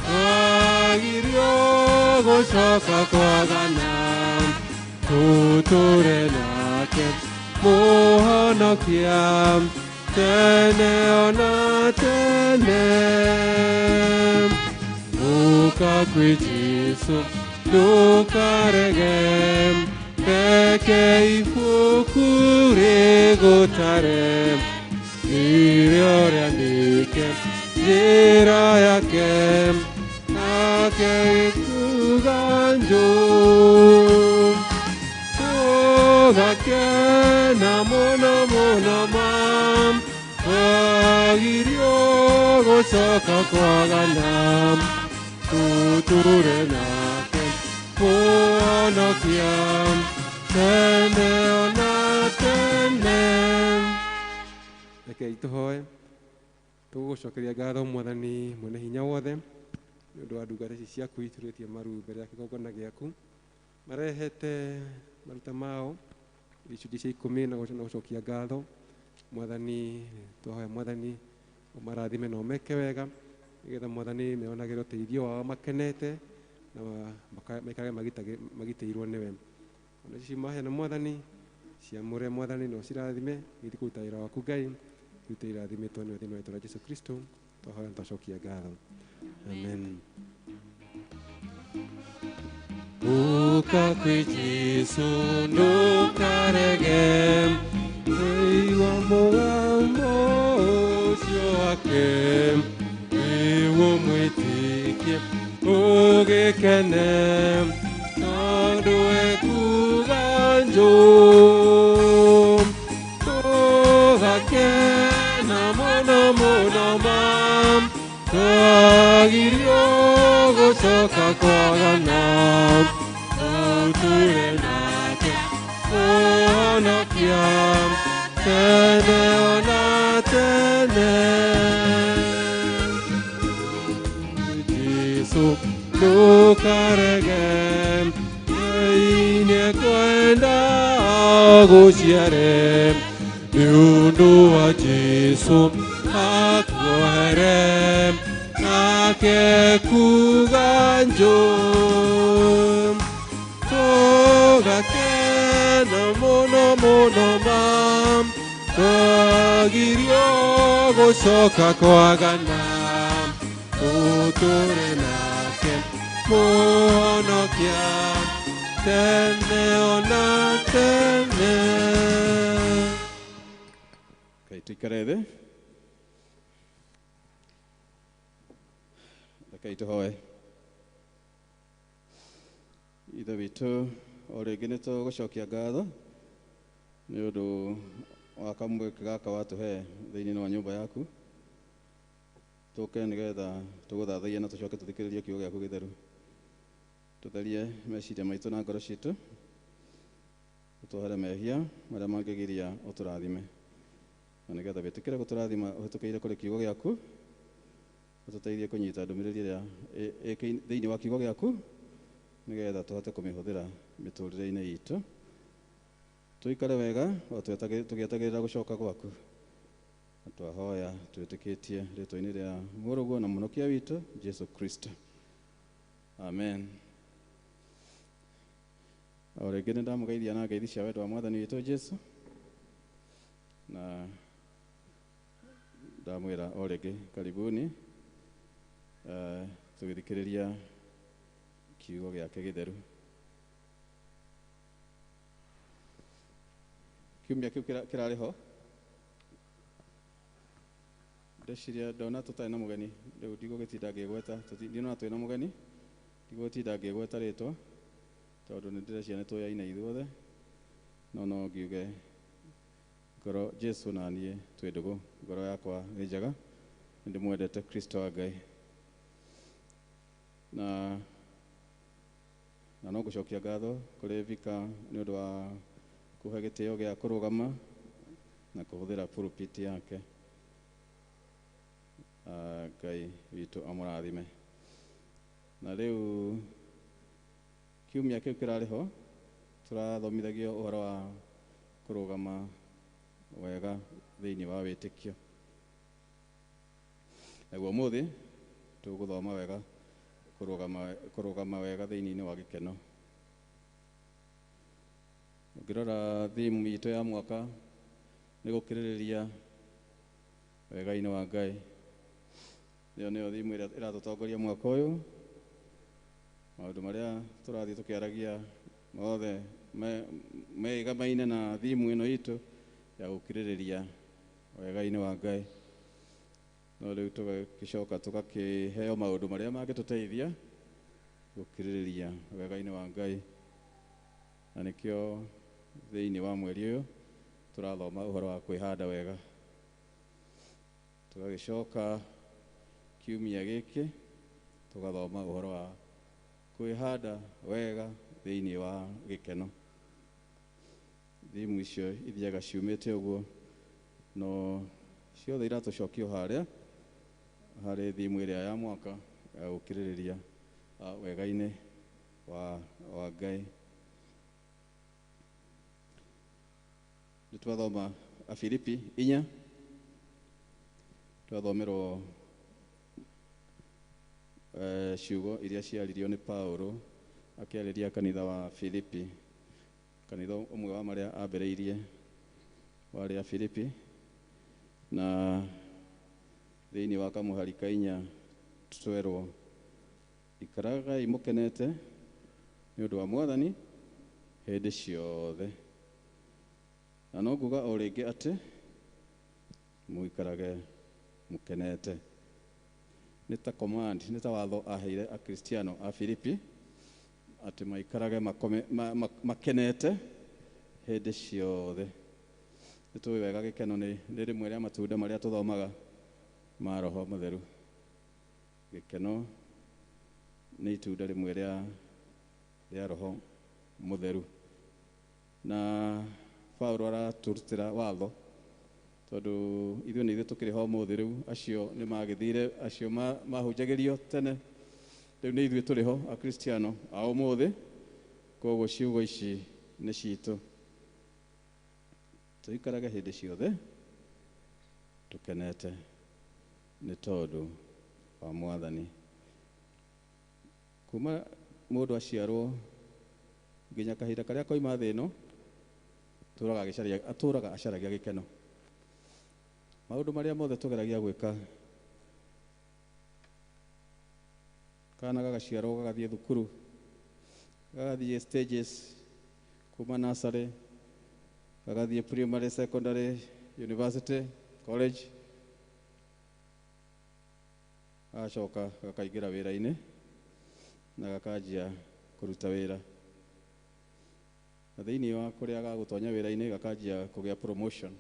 twagirio gũcoka kwagana, tũtũre nake Mũhonokia tene ona tene. Ũka kwĩ Jesu ndũkarege, reke ibuku rĩgũtare, nĩrĩo rĩandĩke njĩra yake, nake ĩkuga njũ. Tũgakena mũno mũno ma, twagirio gũcoka kwagana, tũtũre nake Mũhonokia tene ona tene. Rekei tũhoe. Tũgũgũcokeria ngatho Mwathani mwene hinya wothe nĩ ũndũ wa ndungata ici ciaku iturĩtie maru mbere ya kĩgongona gĩaku, marehete maruta mao icunjĩ cia 10 na gũcokia ngatho. Mwathani twahoya Mwathani ũmarathime na ũmeke wega, nĩgetha Mwathani meonagĩre ũteithio wao makenete na maikarage magitĩirwo nĩwe. Ona ici maheana Mwathani ciamũre Mwathani na ũcirathime gĩthiĩ kũruta wĩra waku Ngai, irute irathimĩtwo nĩwe thĩinĩ wa rĩĩtwa rĩa Jesu Kristo twahoya na twacokia ngatho. Amen. Uka kwi Jesu ndukarege, igua mũgambo ũcio wake, nĩguo mwĩtĩkie ũgĩkene, tondũ ekuga njũ. Tũgakena mũno mũno ma, twagirio gũcoka kwagana, tũtũre nake Mũhonokia tene ona tene. Jesu ndũkarege, Ngai nĩekwenda agũciare, nĩ ũndũ wa Jesu akuohere, nake kuga njũ. Tũgakena mũno mũno ma, twagirio gũcoka kwagana, tũtũre nake Mũhonokia tene ona tene. Kai tũikare thĩ. Rekei tũhoe. Ithe witũ, o rĩngĩ nĩ tũgũcokia ngatho nĩ ũndũ wa kamweke gaka watũhe thĩinĩ wa nyũmba yaku, tũke nĩgetha tũgũthathaiye na tũcoke tũthikĩrĩrie kiugo gĩaku gĩtheru. Tũtherie meciria maitũ na ngoro citũ, ũtwohere mehia marĩa mangĩgiria ũtũrathime, na nĩgetha wĩtĩkĩre gũtũrathima ũhĩtũkĩire kũrĩ kiugo gĩaku, ũtũteithie kũnyita ndũmĩrĩri ĩrĩa thĩinĩ wa kiugo gĩaku, nĩgetha tũhote kũmĩhũthĩra mĩtũrĩre-inĩ itũ. Tũikare wega o tũgĩetagĩrĩra gũcoka gwaku. Na twahoya twĩtĩkĩtie rĩtwa-inĩ rĩa Mũrũguo na Mũhonokia witũ Jesu Kristo. Amen. O rĩngĩ nĩ ndamũgeithia na ngeithi cia wendo wa Mwathani witũ Jesu, na ndamwĩra o rĩngĩ karibuni, tũgĩthikĩrĩria kiugo gĩake gĩtheru. Kiumia kĩu kĩrarĩ ho, ndeciria ndona tũtarĩ na mũgeni, rĩu ndigũgĩtinda ngĩgweta, ndinona twĩna mũgeni, ndigũgĩtinda ngĩgweta rĩtwa tondũ nĩ ndĩreciria nĩ tũyaine ithuothe, no no ngiuge ngoro Jesu na niĩ twĩ ndũgũ, ngoro yakwa nĩ njega, nĩ ndĩmwendete Kristo wa Ngai. Na no ngũcokia ngatho kũrĩ Vika nĩ ũndũ wa kũhe gĩtĩo gĩa kũrũgama na kũhũthĩra pulpit yake. Ngai witũ amũrathime. Na rĩu kiumia kĩu kĩrarĩ ho tũrathomithagio ũhoro wa kũrũgama wega thĩinĩ wa wĩtĩkio. Naguo ũmũthĩ tũgũthoma wega kũrũgama wega thĩinĩ wa gĩkeno. Ũngĩrora theme itũ ya mwaka nĩ gũkirĩrĩria wega-inĩ wa Ngai. Ĩyo nĩyo theme ĩrĩa ĩratũtongoria mwaka ũyũ. Maũndũ marĩa tũrathiĩ tũkĩaragia mothe meigamaine na theme ĩno itũ ya gũkirĩrĩria wega-inĩ wa Ngai. No rĩu tũgagĩcoka tũgakĩheo maũndũ marĩa mangĩtũteithia gũkirĩrĩria wega-inĩ wa Ngai. Na nĩkĩo thĩinĩ wa mweri ũyũ tũrathoma ũhoro wa kwĩhanda wega. Tũgagĩcoka kiumia gĩkĩ tũgathoma ũhoro wa kwĩhanda wega thĩinĩ wa gĩkeno. Thimu icio ithiaga ciumĩte ũguo, no ciothe iratũcokio harĩa harĩ thimu ĩrĩa ya mwaka ya gũkirĩrĩria wega-inĩ wa Ngai. Nĩ twathoma Afilipi 4, twathomerwo ciugo iria ciaririo nĩ Paulo akĩarĩria kanitha wa Filipi, kanitha ũmwe wa marĩa ambĩrĩirie warĩ a Filipi. Na thĩinĩ wa kamũhari ka 4 twerwo, ikaragai mũkenete nĩ ũndũ wa Mwathani hĩndĩ ciothe. Na no nguga o rĩngĩ atĩ mũikarage mũkenete. Nĩ ta command, nĩ ta watho aheire Akristiano a Filipi atĩ maikarage makenete hĩndĩ ciothe. Nĩ tũĩ wega gĩkeno nĩ rĩmwe rĩa matunda marĩa tũthomaga ma Roho Mũtheru. Gĩkeno nĩ itunda rĩmwe rĩa Roho Mũtheru. Na Paulo aratũrutĩra watho tondũ ithuĩ nĩ ithuĩ tũkĩrĩ ho ũmũthĩ rĩu, acio nĩ magĩthire, acio mahunjagĩrio tene, rĩu nĩ ithuĩ tũrĩ ho Akristiano a ũmũthĩ, koguo ciugo ici nĩ citũ. Tũikarage hĩndĩ ciothe tũkenete nĩ tondũ wa Mwathani. Kuma mũndũ aciarwo nginya kahinda karĩa koima thĩ ĩno, atũraga acaragia gĩkeno. Maũndũ marĩa mothe tũgeragia gwĩka, kana gagaciarwo gagathiĩ thukuru, gagathiĩ stages kuma nursery, gagathiĩ primary, secondary, university, college, gagacoka gakaingĩra wĩra-inĩ na gakanjia kũruta wĩra. Na thĩinĩ wa kũrĩa gagũtonya wĩra-inĩ gakanjia kũgĩa promotion,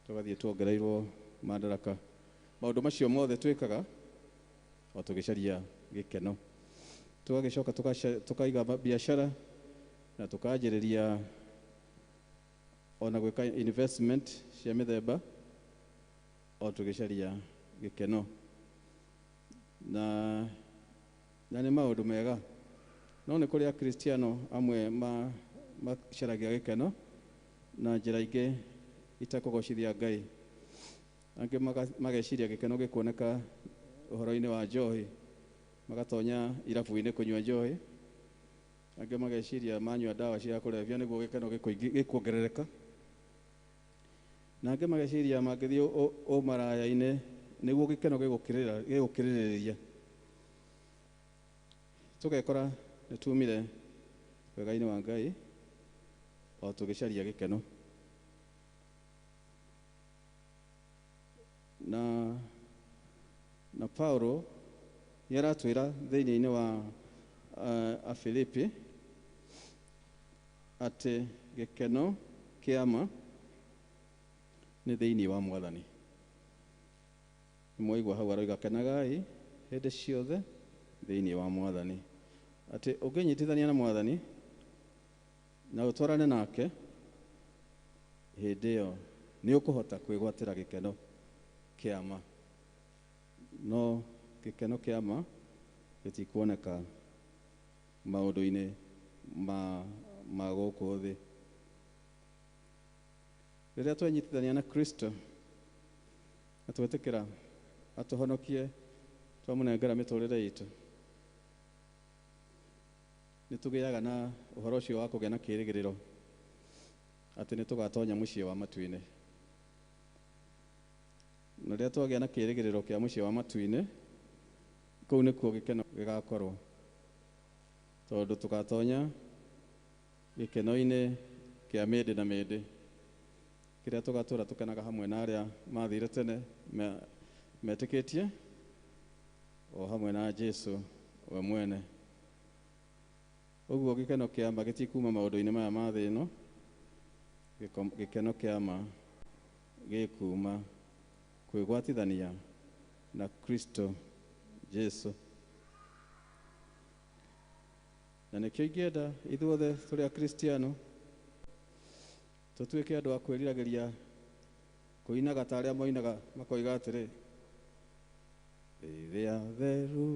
tũgathiĩ tuongereirwo madaraka. Maũndũ macio mothe twĩkaga o tũgĩcaria gĩkeno. Tũgagĩcoka tũkaiga biacara na tũkanjĩrĩria ona gwĩka investment cia mĩthemba o tũgĩcaria gĩkeno. Na nĩ maũndũ mega, no nĩ kũrĩ Akristiano amwe macaragia gĩkeno na njĩra ingĩ itakũgocithia Ngai. Angĩ mageciria gĩkeno gĩkuoneka ũhoro-inĩ wa njohi Magatonya irabu-inĩ kũnyua njohi, angĩ mageciria manyua ndawa cia kũrebia nĩguo gĩkeno gĩkuongerereka, na angĩ mageciria mangĩthiĩ ũmaraya-inĩ nĩguo gĩkeno gĩgũkĩrĩrĩria. Tũgekora nĩ tumire wega-inĩ wa Ngai o tũgĩcaria gĩkeno. Na Paulo nĩ aratwĩra thĩinĩ wa Afilipi atĩ gĩkeno kĩa ma nĩ thĩinĩ wa Mwathani. Nĩmwaigua hau aroiga kenagai hĩndĩ ciothe thĩinĩ wa Mwathani, atĩ ũngĩnyitithania na Mwathani na ũtwarane nake, hĩndĩ ĩyo nĩ ũkũhota kwĩgwatĩra gĩkeno kĩa ma. No gĩkeno kĩa ma gĩtikuoneka maũndũ-inĩ ma gũkũ thĩ. Rĩrĩa twenyitithania na Kristo na twetĩkĩra atũhonokie, twamũnengera mĩtũrĩre itũ, nĩ tũgĩaga na ũhoro ũcio wa kũgĩa na kĩĩrĩgĩrĩro atĩ nĩ tũgatonya mũciĩ wa matu-inĩ. Na rĩrĩa twagĩa na kĩĩrĩgĩrĩro kĩa mũciĩ wa matu-inĩ, kũu nĩkuo gĩkeno gĩgakorwo, tondũ tũgatonya gĩkeno-inĩ kĩa mĩndĩ na mĩndĩ, kĩrĩa tũgatũra tũkenaga hamwe na arĩa mathire tene metĩkĩtie, o hamwe na Jesu we mwene. Ũguo gĩkeno kĩa ma gĩtikuma maũndũ-inĩ maya ma thĩ ĩno, gĩkeno kĩa ma gĩkuma kwĩgwatithania na Kristo Jesu. Na nĩkĩo ingĩenda ithuothe tũrĩ Akristiano tũtuĩke andũ a kwĩriragĩria kũinaga ta arĩa moinaga makoiga atĩrĩ, rĩrĩa theru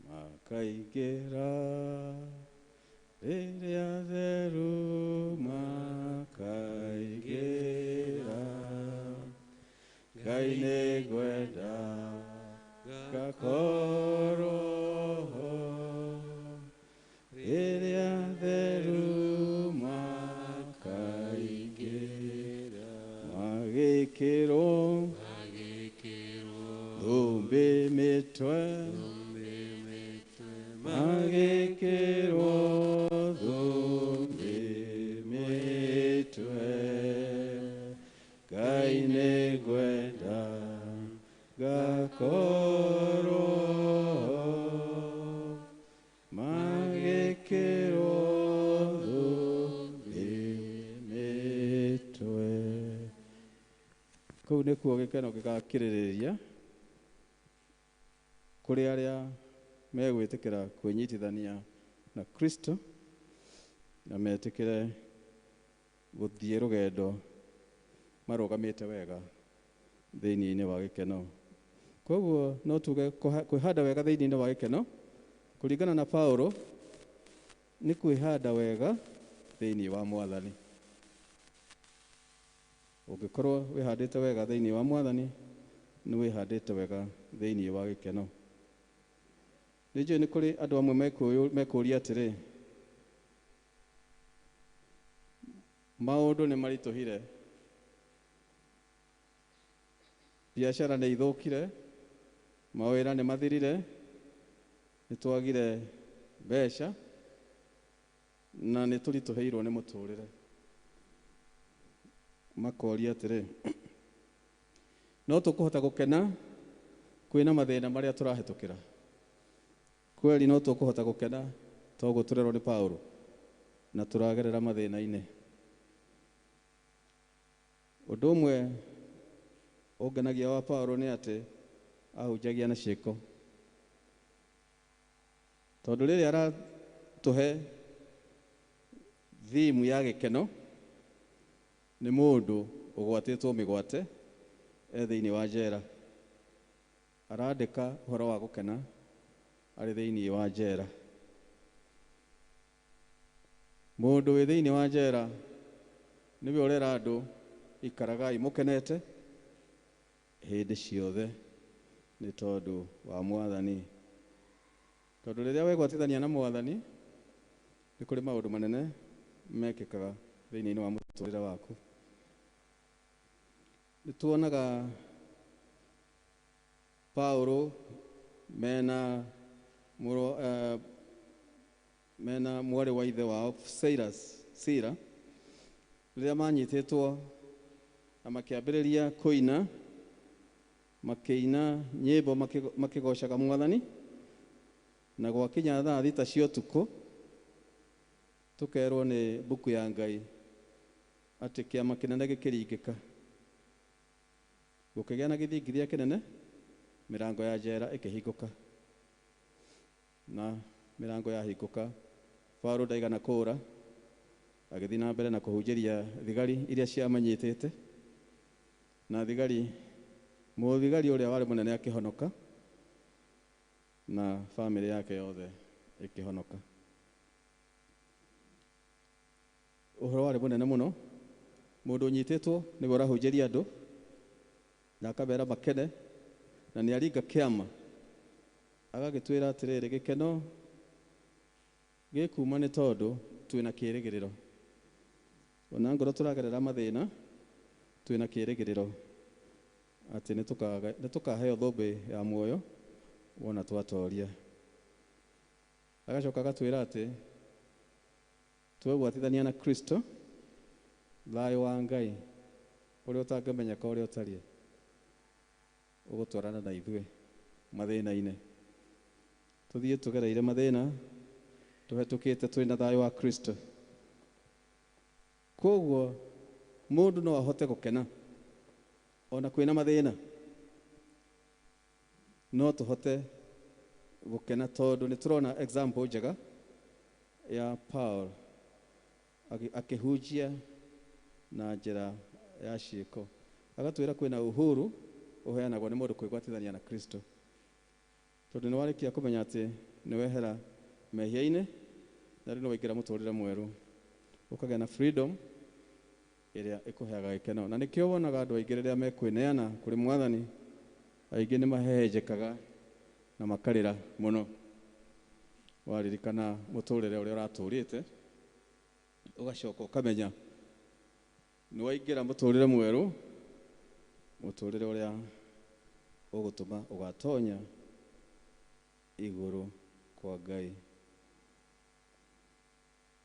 makaingĩra, rĩrĩa theru makaingĩra, Ngai nĩngwenda ngakorwo ho, rĩrĩa theru makaingĩra, magĩkĩrwo thũmbĩ mĩtwe, magĩkĩrwo thũmbĩ mĩtwe, Ngai nĩngwenda ngakorwo ho, magĩkĩrwo thũmbĩ mĩtwe. Kũu nĩkuo gĩkeno gĩgakĩrĩrĩria kũrĩ arĩa megwĩtĩkĩra kwĩnyitithania na Kristo na metĩkĩre gũthiĩ rũgendo marũgamĩte wega thĩinĩ wa gĩkeno. Koguo no tuge kwĩhanda wega thĩinĩ wa gĩkeno kũringana na Paulo nĩ kwĩhanda wega thĩinĩ wa Mwathani. Ũngĩkorwo wĩhandĩte wega thĩinĩ wa Mwathani, nĩ wĩhandĩte wega thĩinĩ wa gĩkeno. Nĩ njũĩ nĩ kũrĩ andũ amwe mekũũria atĩrĩ, maũndũ nĩ maritũhire, biacara nĩ ithũkire, mawĩra nĩ mathirire, nĩ twagire mbeca na nĩ tũritũhĩirwo nĩ mũtũrĩre. Makoria atĩrĩ, no tũkũhota gũkena kwĩna mathĩna marĩa tũrahĩtũkĩra? Kweli no tũkũhota gũkena toguo tũrerwo nĩ Paulo na tũragerera mathĩna-inĩ? Ũndũ ũmwe ũngenagia wa Paulo nĩ atĩ ahunjagia na ciĩko, tondũ rĩrĩa aratũhe thimu ya gĩkeno nĩ mũndũ ũgwatĩtwo mĩgwate e thĩinĩ wa njera, arandĩka ũhoro wa gũkena arĩ thĩinĩ wa njera. Mũndũ wĩ thĩinĩ wa njera nĩwe ũrera andũ ikaragai mũkenete hĩndĩ ciothe. nĩ tondũ wa Mwathani. Tondũ rĩrĩa wegwatithania na Mwathani nĩ kũrĩ maũndũ manene mekĩkaga thĩinĩ wa mũtũrĩre waku. Nĩ tuonaga Paulo mena mena mwarĩ wa ithe wao Sila rĩrĩa manyitĩtwo na makĩambĩrĩria kũina, makĩina nyĩmbo makĩgocaga Mwathani, na gwakinya thaa 6 cia ũtukũ tũkerwo nĩ mbuku ya Ngai atĩ kĩama kĩnene gĩkĩringĩka, gũkĩgĩa na gĩthingithia kĩnene, mĩrango ya njera ĩkĩhingũka, na mĩrango yahingũka Paulo ndaigana kũũra, agĩthiĩ na mbere na kũhunjĩria thigari iria ciamanyitĩte, na thigari mũthigari ũrĩa warĩ mũnene akĩhonoka na bamĩrĩ yake yothe ĩkĩhonoka. Ũhoro warĩ mũnene mũno, mũndũ ũnyitĩtwo nĩwe ũrahunjĩria andũ na akamera makene, na nĩ aringa kĩama, agagĩtwĩra atĩrĩrĩ, gĩkeno gĩkuma nĩ tondũ twĩna kĩĩrĩgĩrĩro. Ona ngorwo tũragerera mathĩna, twĩna kĩĩrĩgĩrĩro atĩ nĩ tũkaheo thũmbĩ ya muoyo wona twatoria. Agacoka agatwĩra atĩ twegwatithania na Kristo, thayũ wa Ngai ũrĩa ũtangĩmenyeka ũrĩa ũtariĩ ũgũtwarana na ithuĩ mathĩna-inĩ. Tũthiĩ tũgereire mathĩna, tũhetũkĩte twĩna thayũ wa Kristo. Koguo mũndũ no ahote gũkena ona kwĩna mathĩna, no tũhote gũkena tondũ nĩ tũrona example njega ya Paul akĩhunjia na njĩra ya ciĩko. Agatwĩra kwĩna uhuru ũheanagwo nĩ mũndũ kwĩgwatithania na Kristo, tondũ nĩ warĩkia kũmenya atĩ nĩ wehera mehia-inĩ na rĩu nĩ waingĩra mũtũrĩre mwerũ, ũkagĩa na freedom ĩrĩa ĩkũheaga gĩkeno. Na nĩkĩo wonaga andũ aingĩ rĩrĩa mekwĩneana kũrĩ Mwathani, aingĩ nĩ mahehenjekaga na makarĩra mũno. Waririkana mũtũrĩre ũrĩa ũratũrĩte, ũgacoka ũkamenya nĩ waingĩra mũtũrĩre mwerũ, mũtũrĩre ũrĩa ũgũtũma ũgatonya igũrũ kwa Ngai.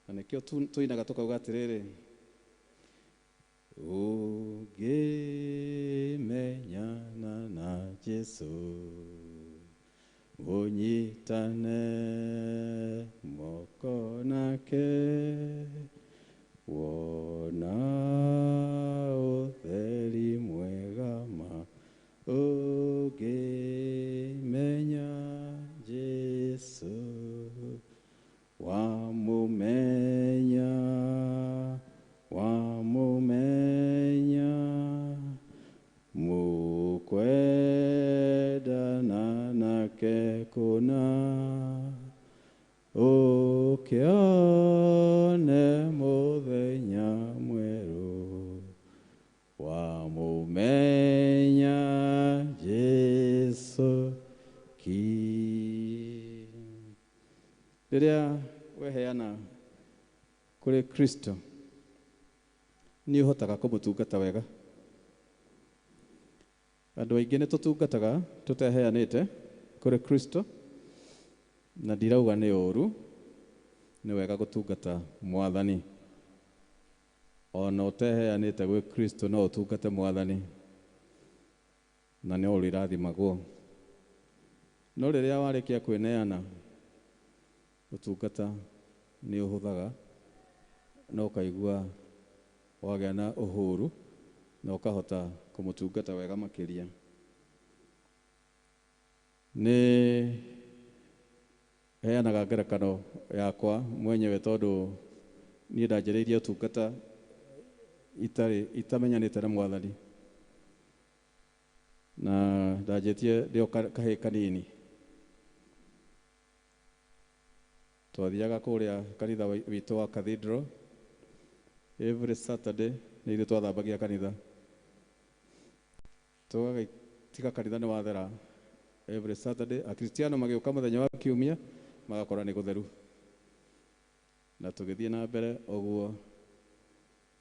Na nĩkĩo tũinaga tũkauga atĩrĩrĩ, ũngĩmenyana na Jesũ ũnyitane moko nake, wona ũtheri mwega ma, ũngĩmenya Jesũ wamũmenya, wamũmenya, mũkwendana nake kũna, ũkĩone mũthenya mwerũ, wamũmenya Jesũ ki. Rĩrĩa weheana kũrĩ Kristo nĩ ũhotaga kũmũtungata wega. Andũ aingĩ nĩ tũtungataga tũteheanĩte kũrĩ Kristo, na ndirauga nĩ ũũru, nĩ wega gũtungata Mwathani. Ona ũteheanĩte gwĩ Kristo no ũtungate Mwathani, na nĩ ũrĩrathimagwo. No rĩrĩa warĩkia kwĩneana, ũtungata nĩ ũhũthaga na ũkaigua wagĩa na ũhuru na ũkahota kũmũtungata wega makĩria. Nĩ heanaga ngerekano yakwa mwenyewe tondũ niĩ ndanjĩrĩirie ũtungata itamenyanĩte na Mwathani, na ndanjĩtie ndĩ o kahĩĩ kanini. Twathiaga kũrĩa kanitha witũ wa Cathedral every Saturday, nĩ ithuĩ twathambagia kanitha. Tũgagĩtiga kanitha nĩ wathera, Every Saturday Akristiano magĩũka mũthenya wa kiumia magakora nĩ gũtheru. Na tũgĩthiĩ na mbere ũguo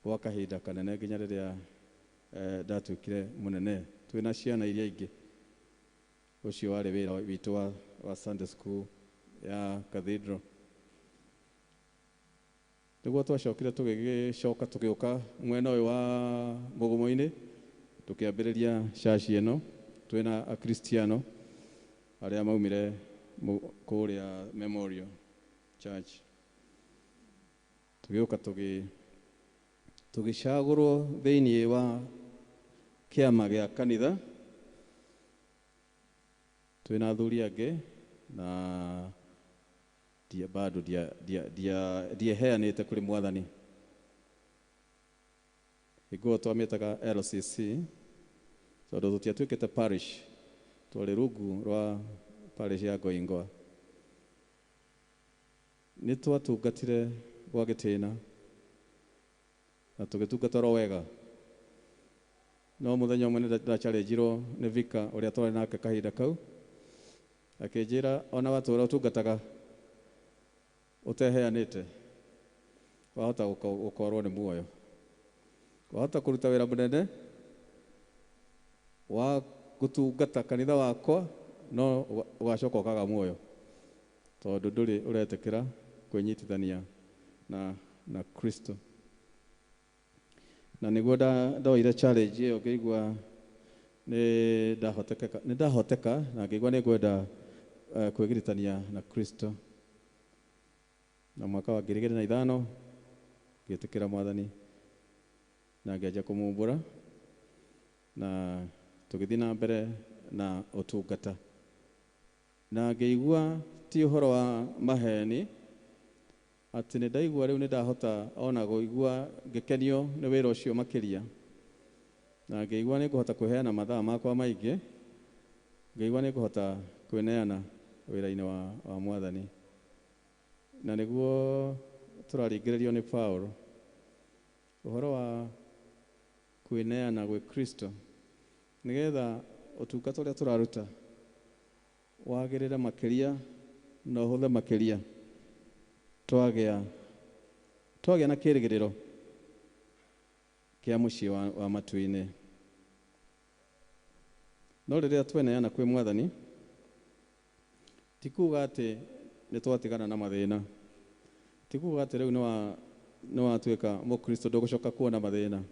gwa kahinda kanene nginya rĩrĩa ndatuĩkire mũnene twĩna ciana iria ingĩ. Ũcio warĩ wĩra witũ wa Sunday school ya Cathedral. Nĩguo twacokire tũgĩgĩcoka tũgĩũka mwena ũyũ wa Mũgũmũ-inĩ tũkĩambĩrĩria caci ĩno twĩna Akristiano arĩa maumire kũrĩa Memorial Church. Tũgĩũka tũgĩcagũrwo thĩinĩ wa kĩama gĩa kanitha twĩna athuri angĩ na bado ndieheanĩte kũrĩ Mwathani. Hingo twamĩtaga LCC tondũ tũtiatuĩkĩte parish, twarĩ rungu rwa parish ya Ngoingwa. Nĩ twatungatire gwa gĩtĩna na tũgĩtungata oro wega. No mũthenya ũmwe nĩ ndacharĩnjirwo nĩ vika ũrĩa twarĩ nake kahinda kau, akĩnjĩra ona watũra ũtungataga ũteheanĩte wahota gũkorwo nĩ muoyo, wahota kũruta wĩra mũnene wa gũtungata kanitha wakwa no ũgacoka ũkaga muoyo tondũ ndũrĩ ũretĩkĩra kwĩnyitithania na Kristo. Na nĩguo ndoire challenge ĩyo ngĩigua nĩ ndahoteka na ngĩigua nĩ ngwenda kwĩgiritania na Kristo. Na mwaka wa 2005 ngĩtĩkĩra Mwathani na ngĩanjia kũmumbũra na tũgĩthiĩ na mbere na ũtungata. Na ngĩigua ti ũhoro wa maheni atĩ nĩ ndaigua rĩu nĩ ndahota ona kũigua ngĩkenio nĩ wĩra ũcio makĩria, na ngĩigua nĩ ngũhota kwĩheana mathaa makwa maingĩ, ngĩigua nĩ ngũhota kwĩneana wĩra-inĩ wa Mwathani. Na nĩguo tũraringĩrĩrio nĩ Paul ũhoro wa kwĩneana gwĩ Kristo nĩgetha ũtungata ũrĩa tũraruta wagĩrĩre makĩria na ũhũthe makĩria twagĩa na kĩrĩgĩrĩro kĩa mũciĩ wa matu-inĩ. No rĩrĩa tweneana kwĩ Mwathani ti kuga atĩ nĩ twatigana na mathĩna, ti kuga atĩ rĩu nĩ watuĩka mũkristo ndũgũcoka kuona mathĩna,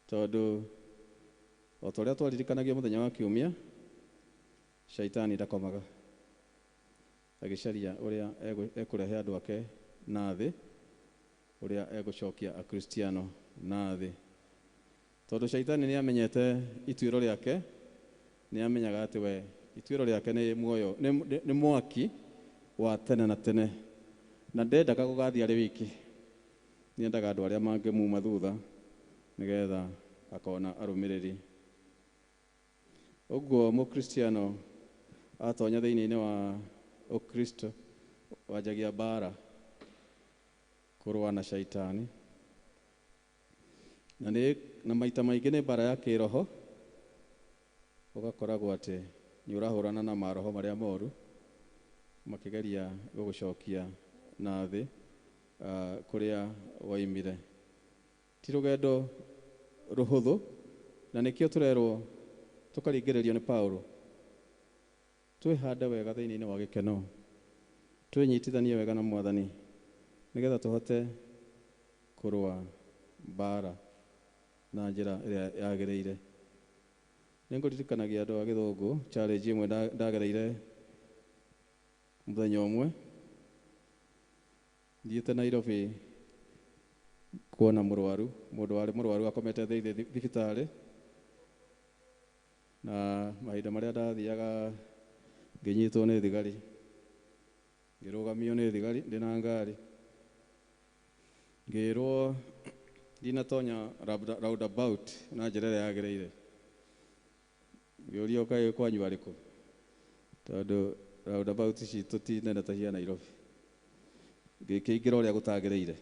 tondũ o ta ũrĩa twaririkanagio mũthenya wa kiumia, shaitani ndakomaga agĩcaria ũrĩa ekũrehe andũ ake na thĩ, ũrĩa egũcokia Akristiano na thĩ, tondũ shaitani nĩ amenyete ituĩro rĩake, nĩ amenyaga atĩ we ituĩro rĩake nĩ muoyo, nĩ mwaki wa tene na tene, na ndendaga gũgathiĩ arĩ wiki, nĩendaga andũ arĩa mangĩmuma thutha nĩgetha akona arũmĩrĩri. Ũguo mũkristiano atonya thĩinĩ wa ũkristo wanjagia mbara kũrũa na shaitani, na maita maingĩ nĩ mbara ya kĩroho, ũgakoragwo atĩ nĩ ũrahũrana na maroho marĩa moru makĩgeria gũgũcokia na thĩ kũrĩa waimire. Ti rũgendo rũhũthũ, na nĩkĩo tũrerwo tũkaringĩrĩrio nĩ Paulo twĩhande wega thĩinĩ wa gĩkeno, twĩnyitithanie wega na Mwathani nĩgetha tũhote kũrũa mbara na njĩra ĩrĩa yagĩrĩire. Nĩ ngũririkanagia andũ a gĩthũngũ challenge ĩmwe ndagereire mũthenya ũmwe thiĩte Nairobi kuona mũrwaru, mũndũ warĩ mũrwaru akomete thĩinĩ thibitarĩ, na mahinda marĩa ndathiaga ngĩnyitwo nĩ thigari, ngĩrũgamio nĩ thigari ndĩna ngari, ngĩrwo ndinatonya roundabout na njĩra ĩrĩa yagĩrĩire. Ngĩũrio kaĩ kwanyu arĩ kũ, tondũ roundabout citũ ti nene ta cia Nairobi. Ngĩkĩingĩra ũrĩa gũtagĩrĩire,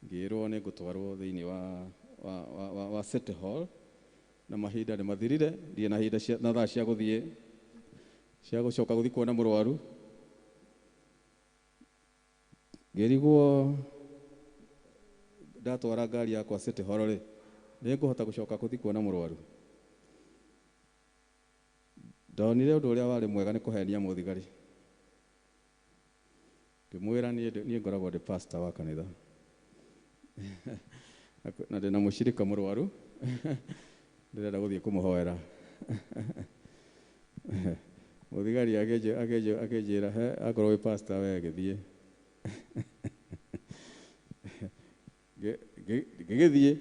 ngĩrwo nĩ ngũtwarwo thĩinĩ wa City Hall Na mahinda nĩ mathirire, ndirĩ na hinda na thaa cia gũthiĩ cia gũcoka gũthiĩ kuona mũrwaru. Ngĩrigwo ndatwara ngari yakwa City Hall rĩ, nĩ ngũhota gũcoka gũthiĩ kuona mũrwaru. Ndonire ũndũ ũrĩa warĩ mwega nĩ kũhenia mũthigari. Ngĩmwĩra niĩ ngoragwo ndĩ pastor wa kanitha na ndĩna mũcirika mũrwaru, ndĩrenda gũthiĩ kũmũhoera. Mũthigari akĩnjĩra he akorwo wĩ pastor we gĩthiĩ. Ngĩgĩthiĩ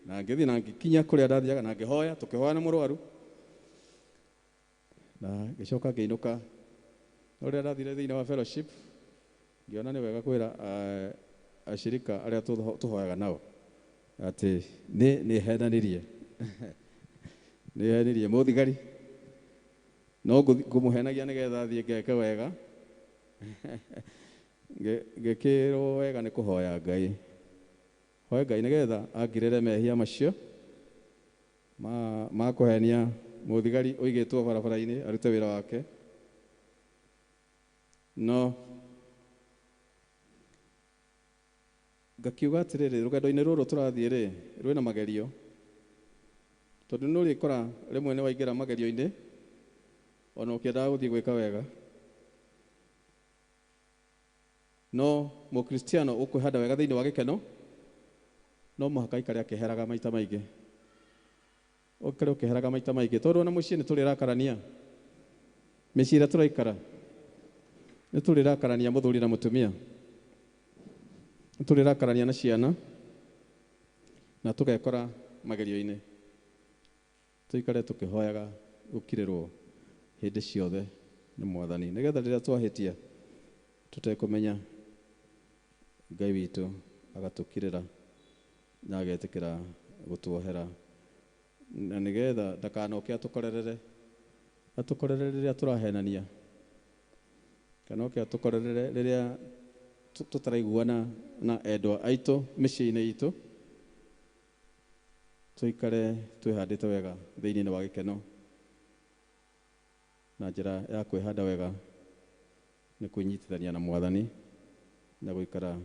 na ngĩthiĩ na ngĩkinya kũrĩa ndathiaga na ngĩhoya, tũkĩhoya na mũrwaru na ngĩcoka ngĩinũka. No rĩrĩa ndathire thĩinĩ wa fellowship ngĩona nĩ wega kwĩra ashirika arĩa tũhoyaga nao atĩ nĩ henanirie nĩ henanirie mũthigari, no ngũmũhenagia nĩgetha thiĩ ngeke wega. Ngĩkĩrwo wega nĩ kũhoya Ngai, hoe Ngai nĩgetha angirĩre mehia macio ma kũhenia mũthigari ũigĩtwo barabara-inĩ arute wĩra wake. No ngakiuga atĩrĩrĩ, rũgendo-inĩ rũrũ tũrathiĩ rĩ, rwĩna magerio, tondũ nĩ ũrĩkora rĩmwe nĩ waingĩra magerio-inĩ ona ũkĩendaga gũthiĩ gwĩka wega. No mũkristiano ũkwĩhanda wega thĩinĩ wa gĩkeno no mũhaka aikare akĩheraga maita maingĩ, ũikare ũkĩheraga maita maingĩ, tondũ ona mũciĩ nĩ tũrĩrakarania, mĩciĩ ĩrĩa tũraikara nĩ tũrĩrakarania mũthuri na mũtumia, nĩ tũrĩrakarania na ciana, na tũgekora magerio-inĩ. Tũikare tũkĩhoyaga gũkirĩrwo hĩndĩ ciothe nĩ Mwathani, nĩgetha rĩrĩa twahĩtia tũtekũmenya Ngai witũ agatũkirĩra na agetĩkĩra gũtuohera, na nĩgetha ndakanoke atũkorerere rĩrĩa tũrahenania, kana oke atũkorerere rĩrĩa tũtaraiguana na endwa aitũ mĩciĩ-inĩ itũ. Tũikare twĩhandĩte wega thĩinĩ wa gĩkeno, na njĩra ya kwĩhanda wega nĩ kwĩnyitithania na Mwathani na gũikara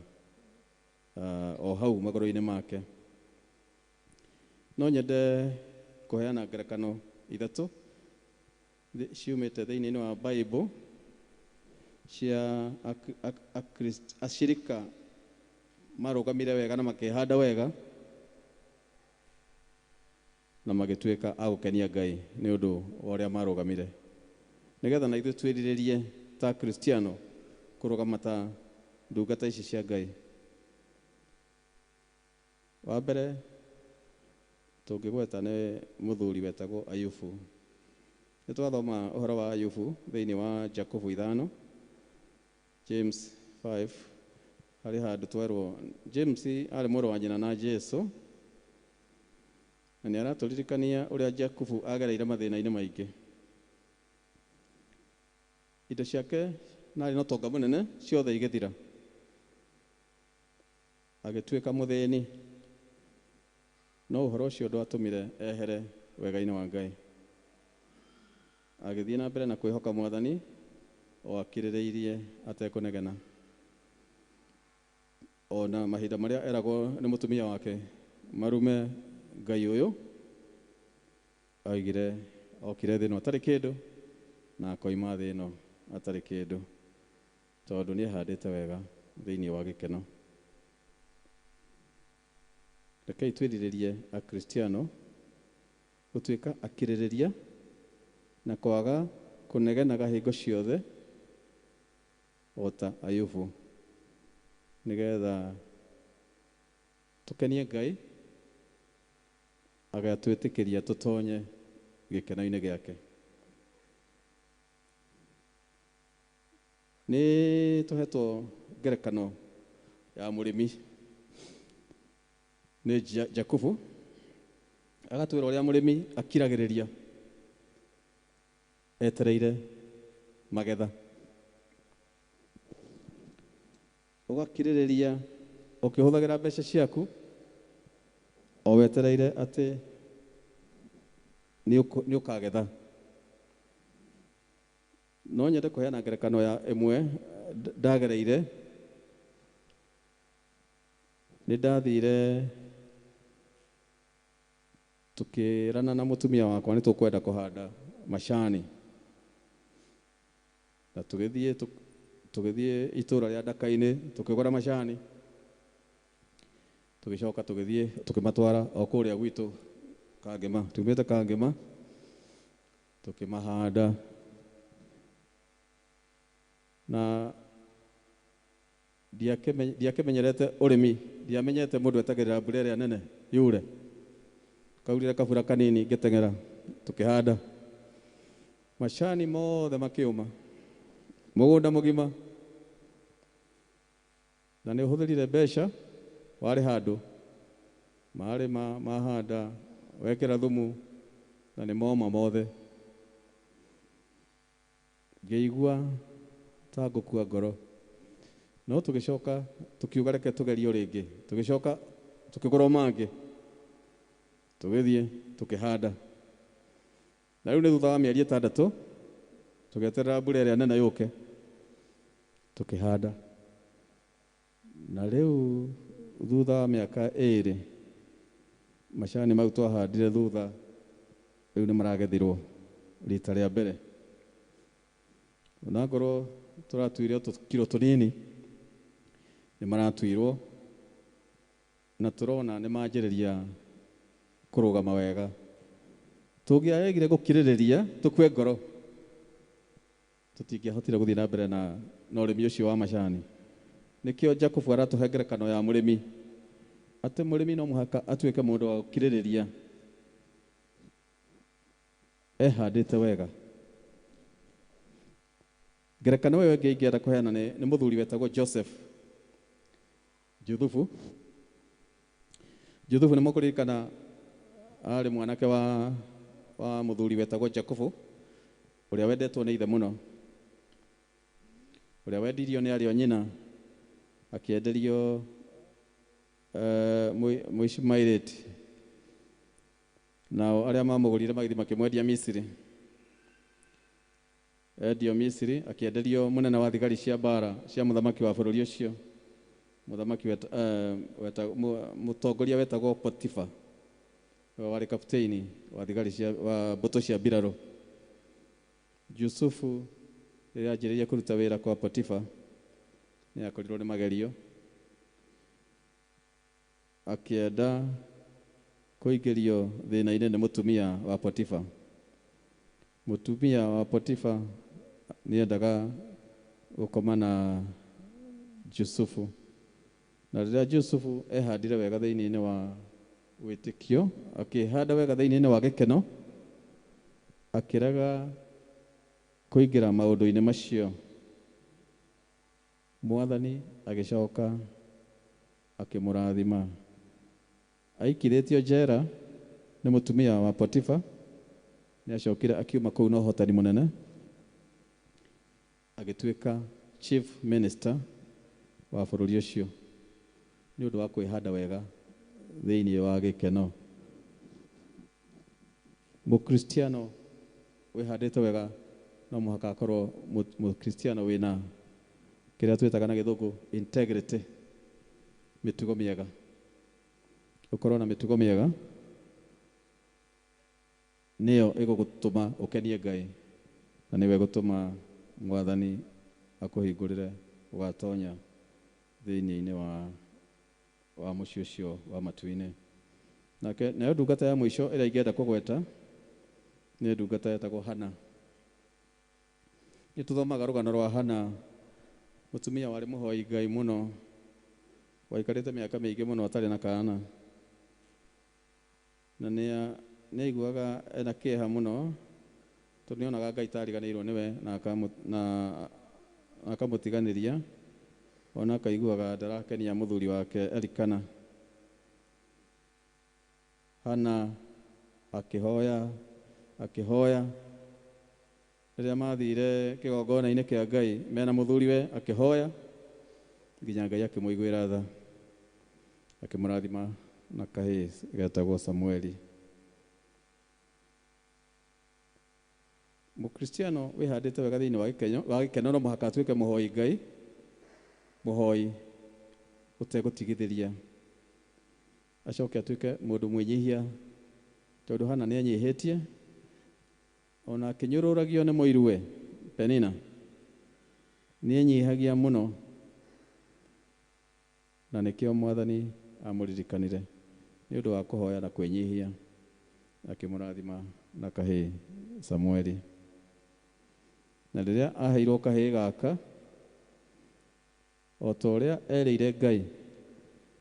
o hau magũrũ-inĩ make. No nyende kũheana ngerekano ithatũ ciumĩte thĩinĩ wa Bible cia acirika marũgamire wega na makĩhanda wega na magĩtuĩka a gũkenia Ngai nĩ ũndũ wa ũrĩa marũgamire, nĩgetha na ithuĩ twĩrirĩrie ta Kristiano kũrũgama ta ndungata ici cia Ngai. Wa mbere tũngĩgweta nĩ mũthuri wetagwo Ayubu. Nĩ twathoma ũhoro wa Ayubu thĩinĩ wa Jakubu 5, James 5, harĩ handũ twerwo James arĩ mũrũ wa nyina na Jesu, na nĩ aratũririkania ũrĩa Jakubu agereire mathĩna-inĩ maingĩ. Indo ciake na arĩ na ũtonga mũnene ciothe igĩthira, agĩtuĩka mũthĩni, no ũhoro ũcio ndwatũmire ehere wega-inĩ wa Ngai. Agĩthiĩ na mbere na kwĩhoka Mwathani o akirĩrĩirie atekũnegena. Ona mahinda marĩa eragwo nĩ mũtumia wake marume Ngai ũyũ, oigire okire thĩ ĩno atarĩ kĩndũ na akoima thĩ ĩno atarĩ kĩndũ, tondũ nĩ ehandĩte wega thĩinĩ wa gĩkeno. Rekei twĩrirĩrie Akristiano gũtuĩka akirĩrĩria na kwaga kũnegenaga hingo ciothe o ta Ayubu, nĩgetha tũkenie Ngai agatwĩtĩkĩria tũtonye gĩkeno-inĩ gĩake. Nĩ tũhetwo ngerekano ya mũrĩmi nĩ Jakubu, agatwĩra ũrĩa mũrĩmi akiragĩrĩria etereire magetha, ũgakirĩrĩria ũkĩhũthagĩra mbeca ciaku o wetereire atĩ nĩ ũkagetha. No nyende kũheana ngerekano ya ĩmwe ndagereire. Nĩ ndathire tukĩrana na mũtumia wakwa nĩ tũkwenda kũhanda macani, na tũgĩthiĩ itũra rĩa Ndaka-inĩ tũkĩgũra macani, tũgĩcoka tũgĩthiĩ tũkĩmatwara o kũrĩa gwitũ Kangema, tumĩte Kangema tũkĩmahanda. Na ndiakĩmenyerete ũrĩmi, ndiamenyete mũndũ etagĩrĩra mbura ĩrĩa nene yure, kaurire kabura kanini ngĩteng'era tũkĩhanda macani mothe makĩũma mũgũnda mũgima, na nĩ ũhũthĩrire mbeca warĩ handũ marĩma mahanda wekĩra thumu na nĩ moma mothe. Ngĩigua ta ngũkua ngoro, no tũgĩcoka tũkiuga reke tũgerie rĩngĩ, tũgĩcoka tũkĩgũra mangĩ, tũgĩthiĩ tũkĩhanda. Na rĩu nĩ thutha wa mĩeri 6 tũgĩeterera mbura ĩrĩa nene yũke tũkĩhanda. Na rĩu thutha wa mĩaka 2 macani mau twahandire thutha rĩu nĩ maragethirwo rita rĩa mbere. Ona ngorwo tũratuire tũkiro tũnini nĩ maratuirwo, na tũrona nĩ manjĩrĩria kũrũgama wega. Tũngĩaregire gũkirĩrĩria tũkue ngoro tũtingĩahotire gũthiĩ na mbere na ũrĩmi ũcio wa macani. Nĩkĩo Jakubu aratũhe ngerekano ya mũrĩmi, atĩ mũrĩmi no mũhaka atuĩke mũndũ wa gũkirĩrĩria ehandĩte wega. Ngerekano ĩyo ĩngĩ ingĩenda kũheana nĩ mũthuri wetagwo Joseph Juthufu. Juthufu nĩ mũkũririkana arĩ mwanake wa mũthuri wetagwo Jakubu, ũrĩa wendetwo nĩ ithe mũno, ũrĩa wendirio nĩ ariũ a nyina akĩenderio Mũishumairĩti, nao arĩa mamũgũrire magĩthiĩ makĩmwendia Misiri. Endio Misiri akĩenderio mũnene wa thigari cia mbara cia mũthamaki wa bũrũri ũcio, mũthamaki mũtongoria wetagwo Potifa, warĩ kapteini wa thigari cia wa mbũtũ cia mbirarũ. Jusufu rĩrĩa anjĩrĩirie kũruta wĩra kwa Potifa nĩ akorirwo nĩ magerio, akĩenda kũingĩrio thĩna-inĩ nĩ mũtumia wa Potifa. Mũtumia wa Potifa nĩendaga gũkoma na Jusufu, na rĩrĩa Jusufu ehandire wega thĩinĩ wa wĩtĩkio, akĩhanda wega thĩinĩ wa gĩkeno, akĩrega kũingĩra maũndũ-inĩ macio, Mwathani agĩcoka akĩmũrathima. Aikirĩtio njera nĩ mũtumia wa Potifa, nĩacokire akiuma kũu na ũhotani mũnene, agĩtuĩka chief minister wa bũrũri ũcio nĩ ũndũ wa kwĩhanda wega thĩinĩ wa gĩkeno. Mũkristiano wĩhandĩte wega no mũhaka akorwo mũkristiano wĩna kĩrĩa twĩtaga na gĩthũngũ integrity, mĩtugo mĩega. Ũkorwo na mĩtugo mĩega nĩyo ĩgũgũtũma ũkenie Ngai, na nĩwe ĩgũtũma Mwathani akũhingũrĩre ũgatonya thĩinĩ wa mũciĩ ũcio wa matu-inĩ. Nake nayo ndungata ya mũico ĩrĩa ingĩenda kũgweta nĩ ndungata yetagwo Hana. Nĩ tũthomaga rũgano rwa Hana, mũtumia warĩ mũhoi Ngai mũno, waikarĩte mĩaka mĩingĩ mũno atarĩ na kaana, na nĩ aiguaga ena kĩeha mũno tondũ nĩonaga Ngai ta ariganĩirwo nĩwe na akamũtiganĩria, ona akaiguaga ndarakenia mũthuri wake Elikana. Hana akĩhoya akĩhoya, rĩrĩa mathire kĩgongona-inĩ kĩa Ngai mena mũthuriwe akĩhoya nginya Ngai akĩmũiguĩra tha, akĩmũrathima na kahĩĩ getagwo Samueli. Mũkristiano wĩhandĩte wega thĩinĩ wa gĩkeno no mũhaka atuĩke mũhoi Ngai, mũhoi ũtegũtigithĩria, acoke atuĩke mũndũ mwĩnyihia, tondũ Hana nĩ anyihĩtie ona akĩnyũrũragio nĩ mũiruwe Penina, nĩ enyihagia mũno, na nĩkĩo Mwathani amũririkanire nĩ ũndũ wa kũhoya na kwĩnyihia, akĩmũrathima na kahĩĩ Samueli. Na rĩrĩa aheirwo kahĩĩ gaka, o ta ũrĩa erĩire Ngai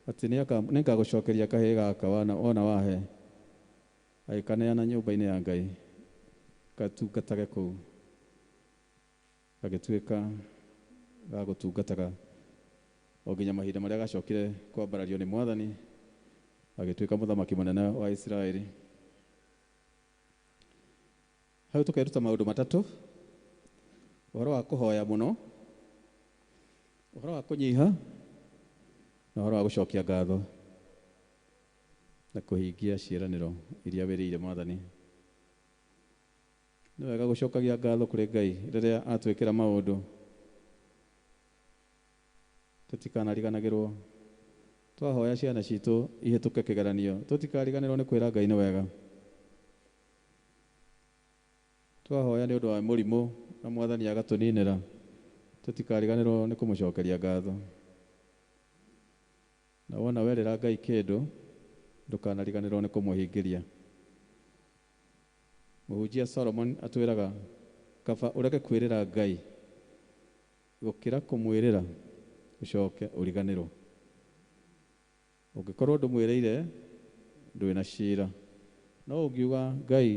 atĩ nĩngagũcokeria kahĩĩ gaka wona wahe, agĩkaneana nyũmba-inĩ ya Ngai gatungatage kũu, gagĩtuĩka ga gũtungataga o nginya mahinda marĩa gacokire kwambarario nĩ Mwathani, agĩtuĩka mũthamaki mũnene wa Isiraeli. Hau tũkeruta maũndũ matatũ: ũhoro wa kũhoya mũno, ũhoro wa kũnyiha, na ũhoro wa gũcokia ngatho na kũhingia ciĩranĩro iria wĩrĩire Mwathani. Nĩ wega gũcokagia ngatho kũrĩ Ngai rĩrĩa atwĩkĩra maũndũ, tũtikanariganagĩrwo. Twahoya ciana citũ ihĩtũke kĩgeranio, tũtikariganĩrwo nĩ kwĩra Ngai nĩ wega. Twahoya nĩ ũndũ wa mũrimũ na Mwathani agatũninĩra, tũtikariganĩrwo nĩ kũmũcokeria ngatho. Na wona werĩra Ngai kĩndũ, ndũkanariganĩrwo nĩ kũmũhingĩria. Mũhunjia Solomon atwĩraga kaba ũreke kwĩrĩra Ngai gũkĩra kũmwĩrĩra ũcoke ũriganĩrwo. Ũngĩkorwo ndũmwĩrĩire ndwĩ na cira, no ũngiuga Ngai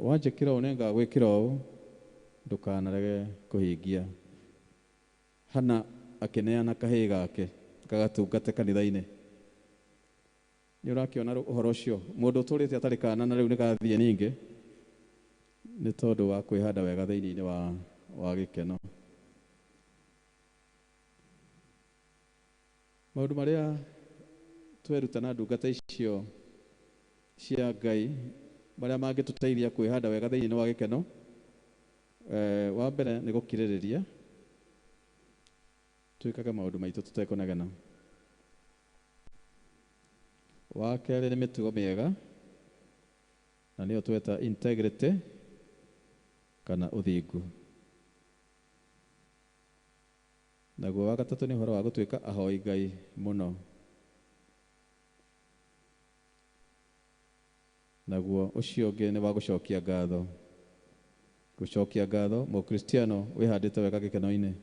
wanjĩkĩra ũũ nĩngagwĩkĩra ũũ, ndũkanarege kũhingia. Hana akĩneana kahĩĩ gake gagatungate kanitha-inĩ. Nĩ ũrakĩona ũhoro ũcio, mũndũ ũtũrĩte atarĩ kana na rĩu nĩ gathiĩ ningĩ, nĩ tondũ wa kwĩhanda wega thĩinĩ wa gĩkeno. Maũndũ marĩa tweruta na ndungata icio cia Ngai marĩa mangĩtũteithia kwĩhanda wega thĩinĩ wa gĩkeno, wa mbere nĩ gũkirĩrĩria, twĩkage maũndũ maitũ tũtekũnegena. Wa kerĩ nĩ mĩtugo mĩega, na nĩyo tweta integrity kana ũthingu. Naguo wa gatatũ nĩ ũhoro wa gũtuĩka ahoi Ngai mũno. Naguo ũcio ũngĩ nĩ wa gũcokia ngatho. Gũcokia ngatho, Mũkristiano wĩhandĩte wega gĩkeno-inĩ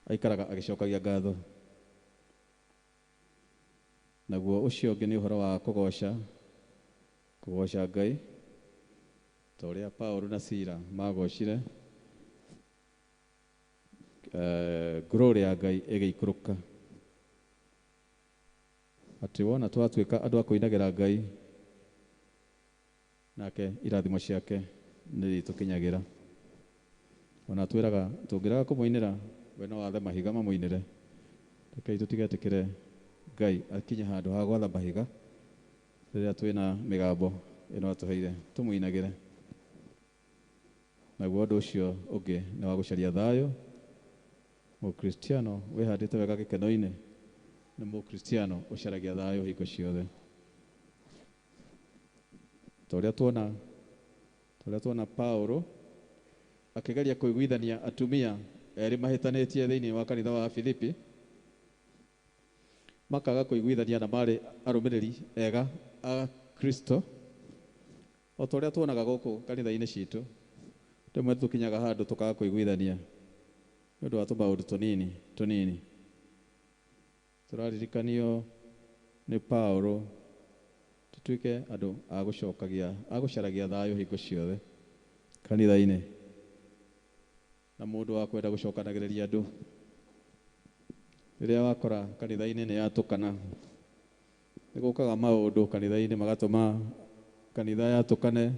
aikaraga agĩcokagia ngatho. Naguo ũcio ũngĩ nĩ ũhoro wa kũgoca, kũgoca Ngai ta ũrĩa Paũlũ na Sila magocire, glory ya Ngai ĩgĩikũrũka. Atĩ wona twatuĩka andũ a kũinagĩra Ngai, nake irathimo ciake nĩ itũkinyagĩra. Ona twĩraga tũngĩrega kũmũinĩra, we no athe mahiga mamũinĩre. Rekei tũtigetĩkĩre Ngai akinye handũ ha gwatha mahiga rĩrĩa twĩna mĩgambo ĩno atũheire, tũmũinagĩre. Naguo ũndũ ũcio ũngĩ nĩ wa gũcaria thayũ. Mũkristiano wĩhandĩte wega gĩkeno-inĩ nĩ Mũkristiano ũcaragia thayũ hingo ciothe. Ta ũrĩa tuona Paũlũ akĩgeria kũiguithania atumia erĩ mahĩtanĩtie thĩinĩ wa kanitha wa Filipi, makaga kũiguithania na marĩ arũmĩrĩri ega a Kristo. O ta ũrĩa tuonaga gũkũ kanitha-inĩ citũ, rĩmwe tũkinyaga handũ tũkaga kũiguithania nĩ ũndũ wa tũmaũndũ tũnini tũnini. Tũraririkanio nĩ Paũlũ tũtuĩke andũ a gũcokagia, a gũcaragia thayũ hingo ciothe kanitha-inĩ, na mũndũ wa kwenda gũcokanagĩrĩria andũ. Rĩrĩa wakora kanitha-inĩ nĩ yatũkana, nĩ gũkaga maũndũ kanitha-inĩ magatũma kanitha yatũkane,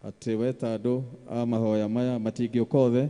atĩ weta andũ a mahoya maya matingĩũka othe.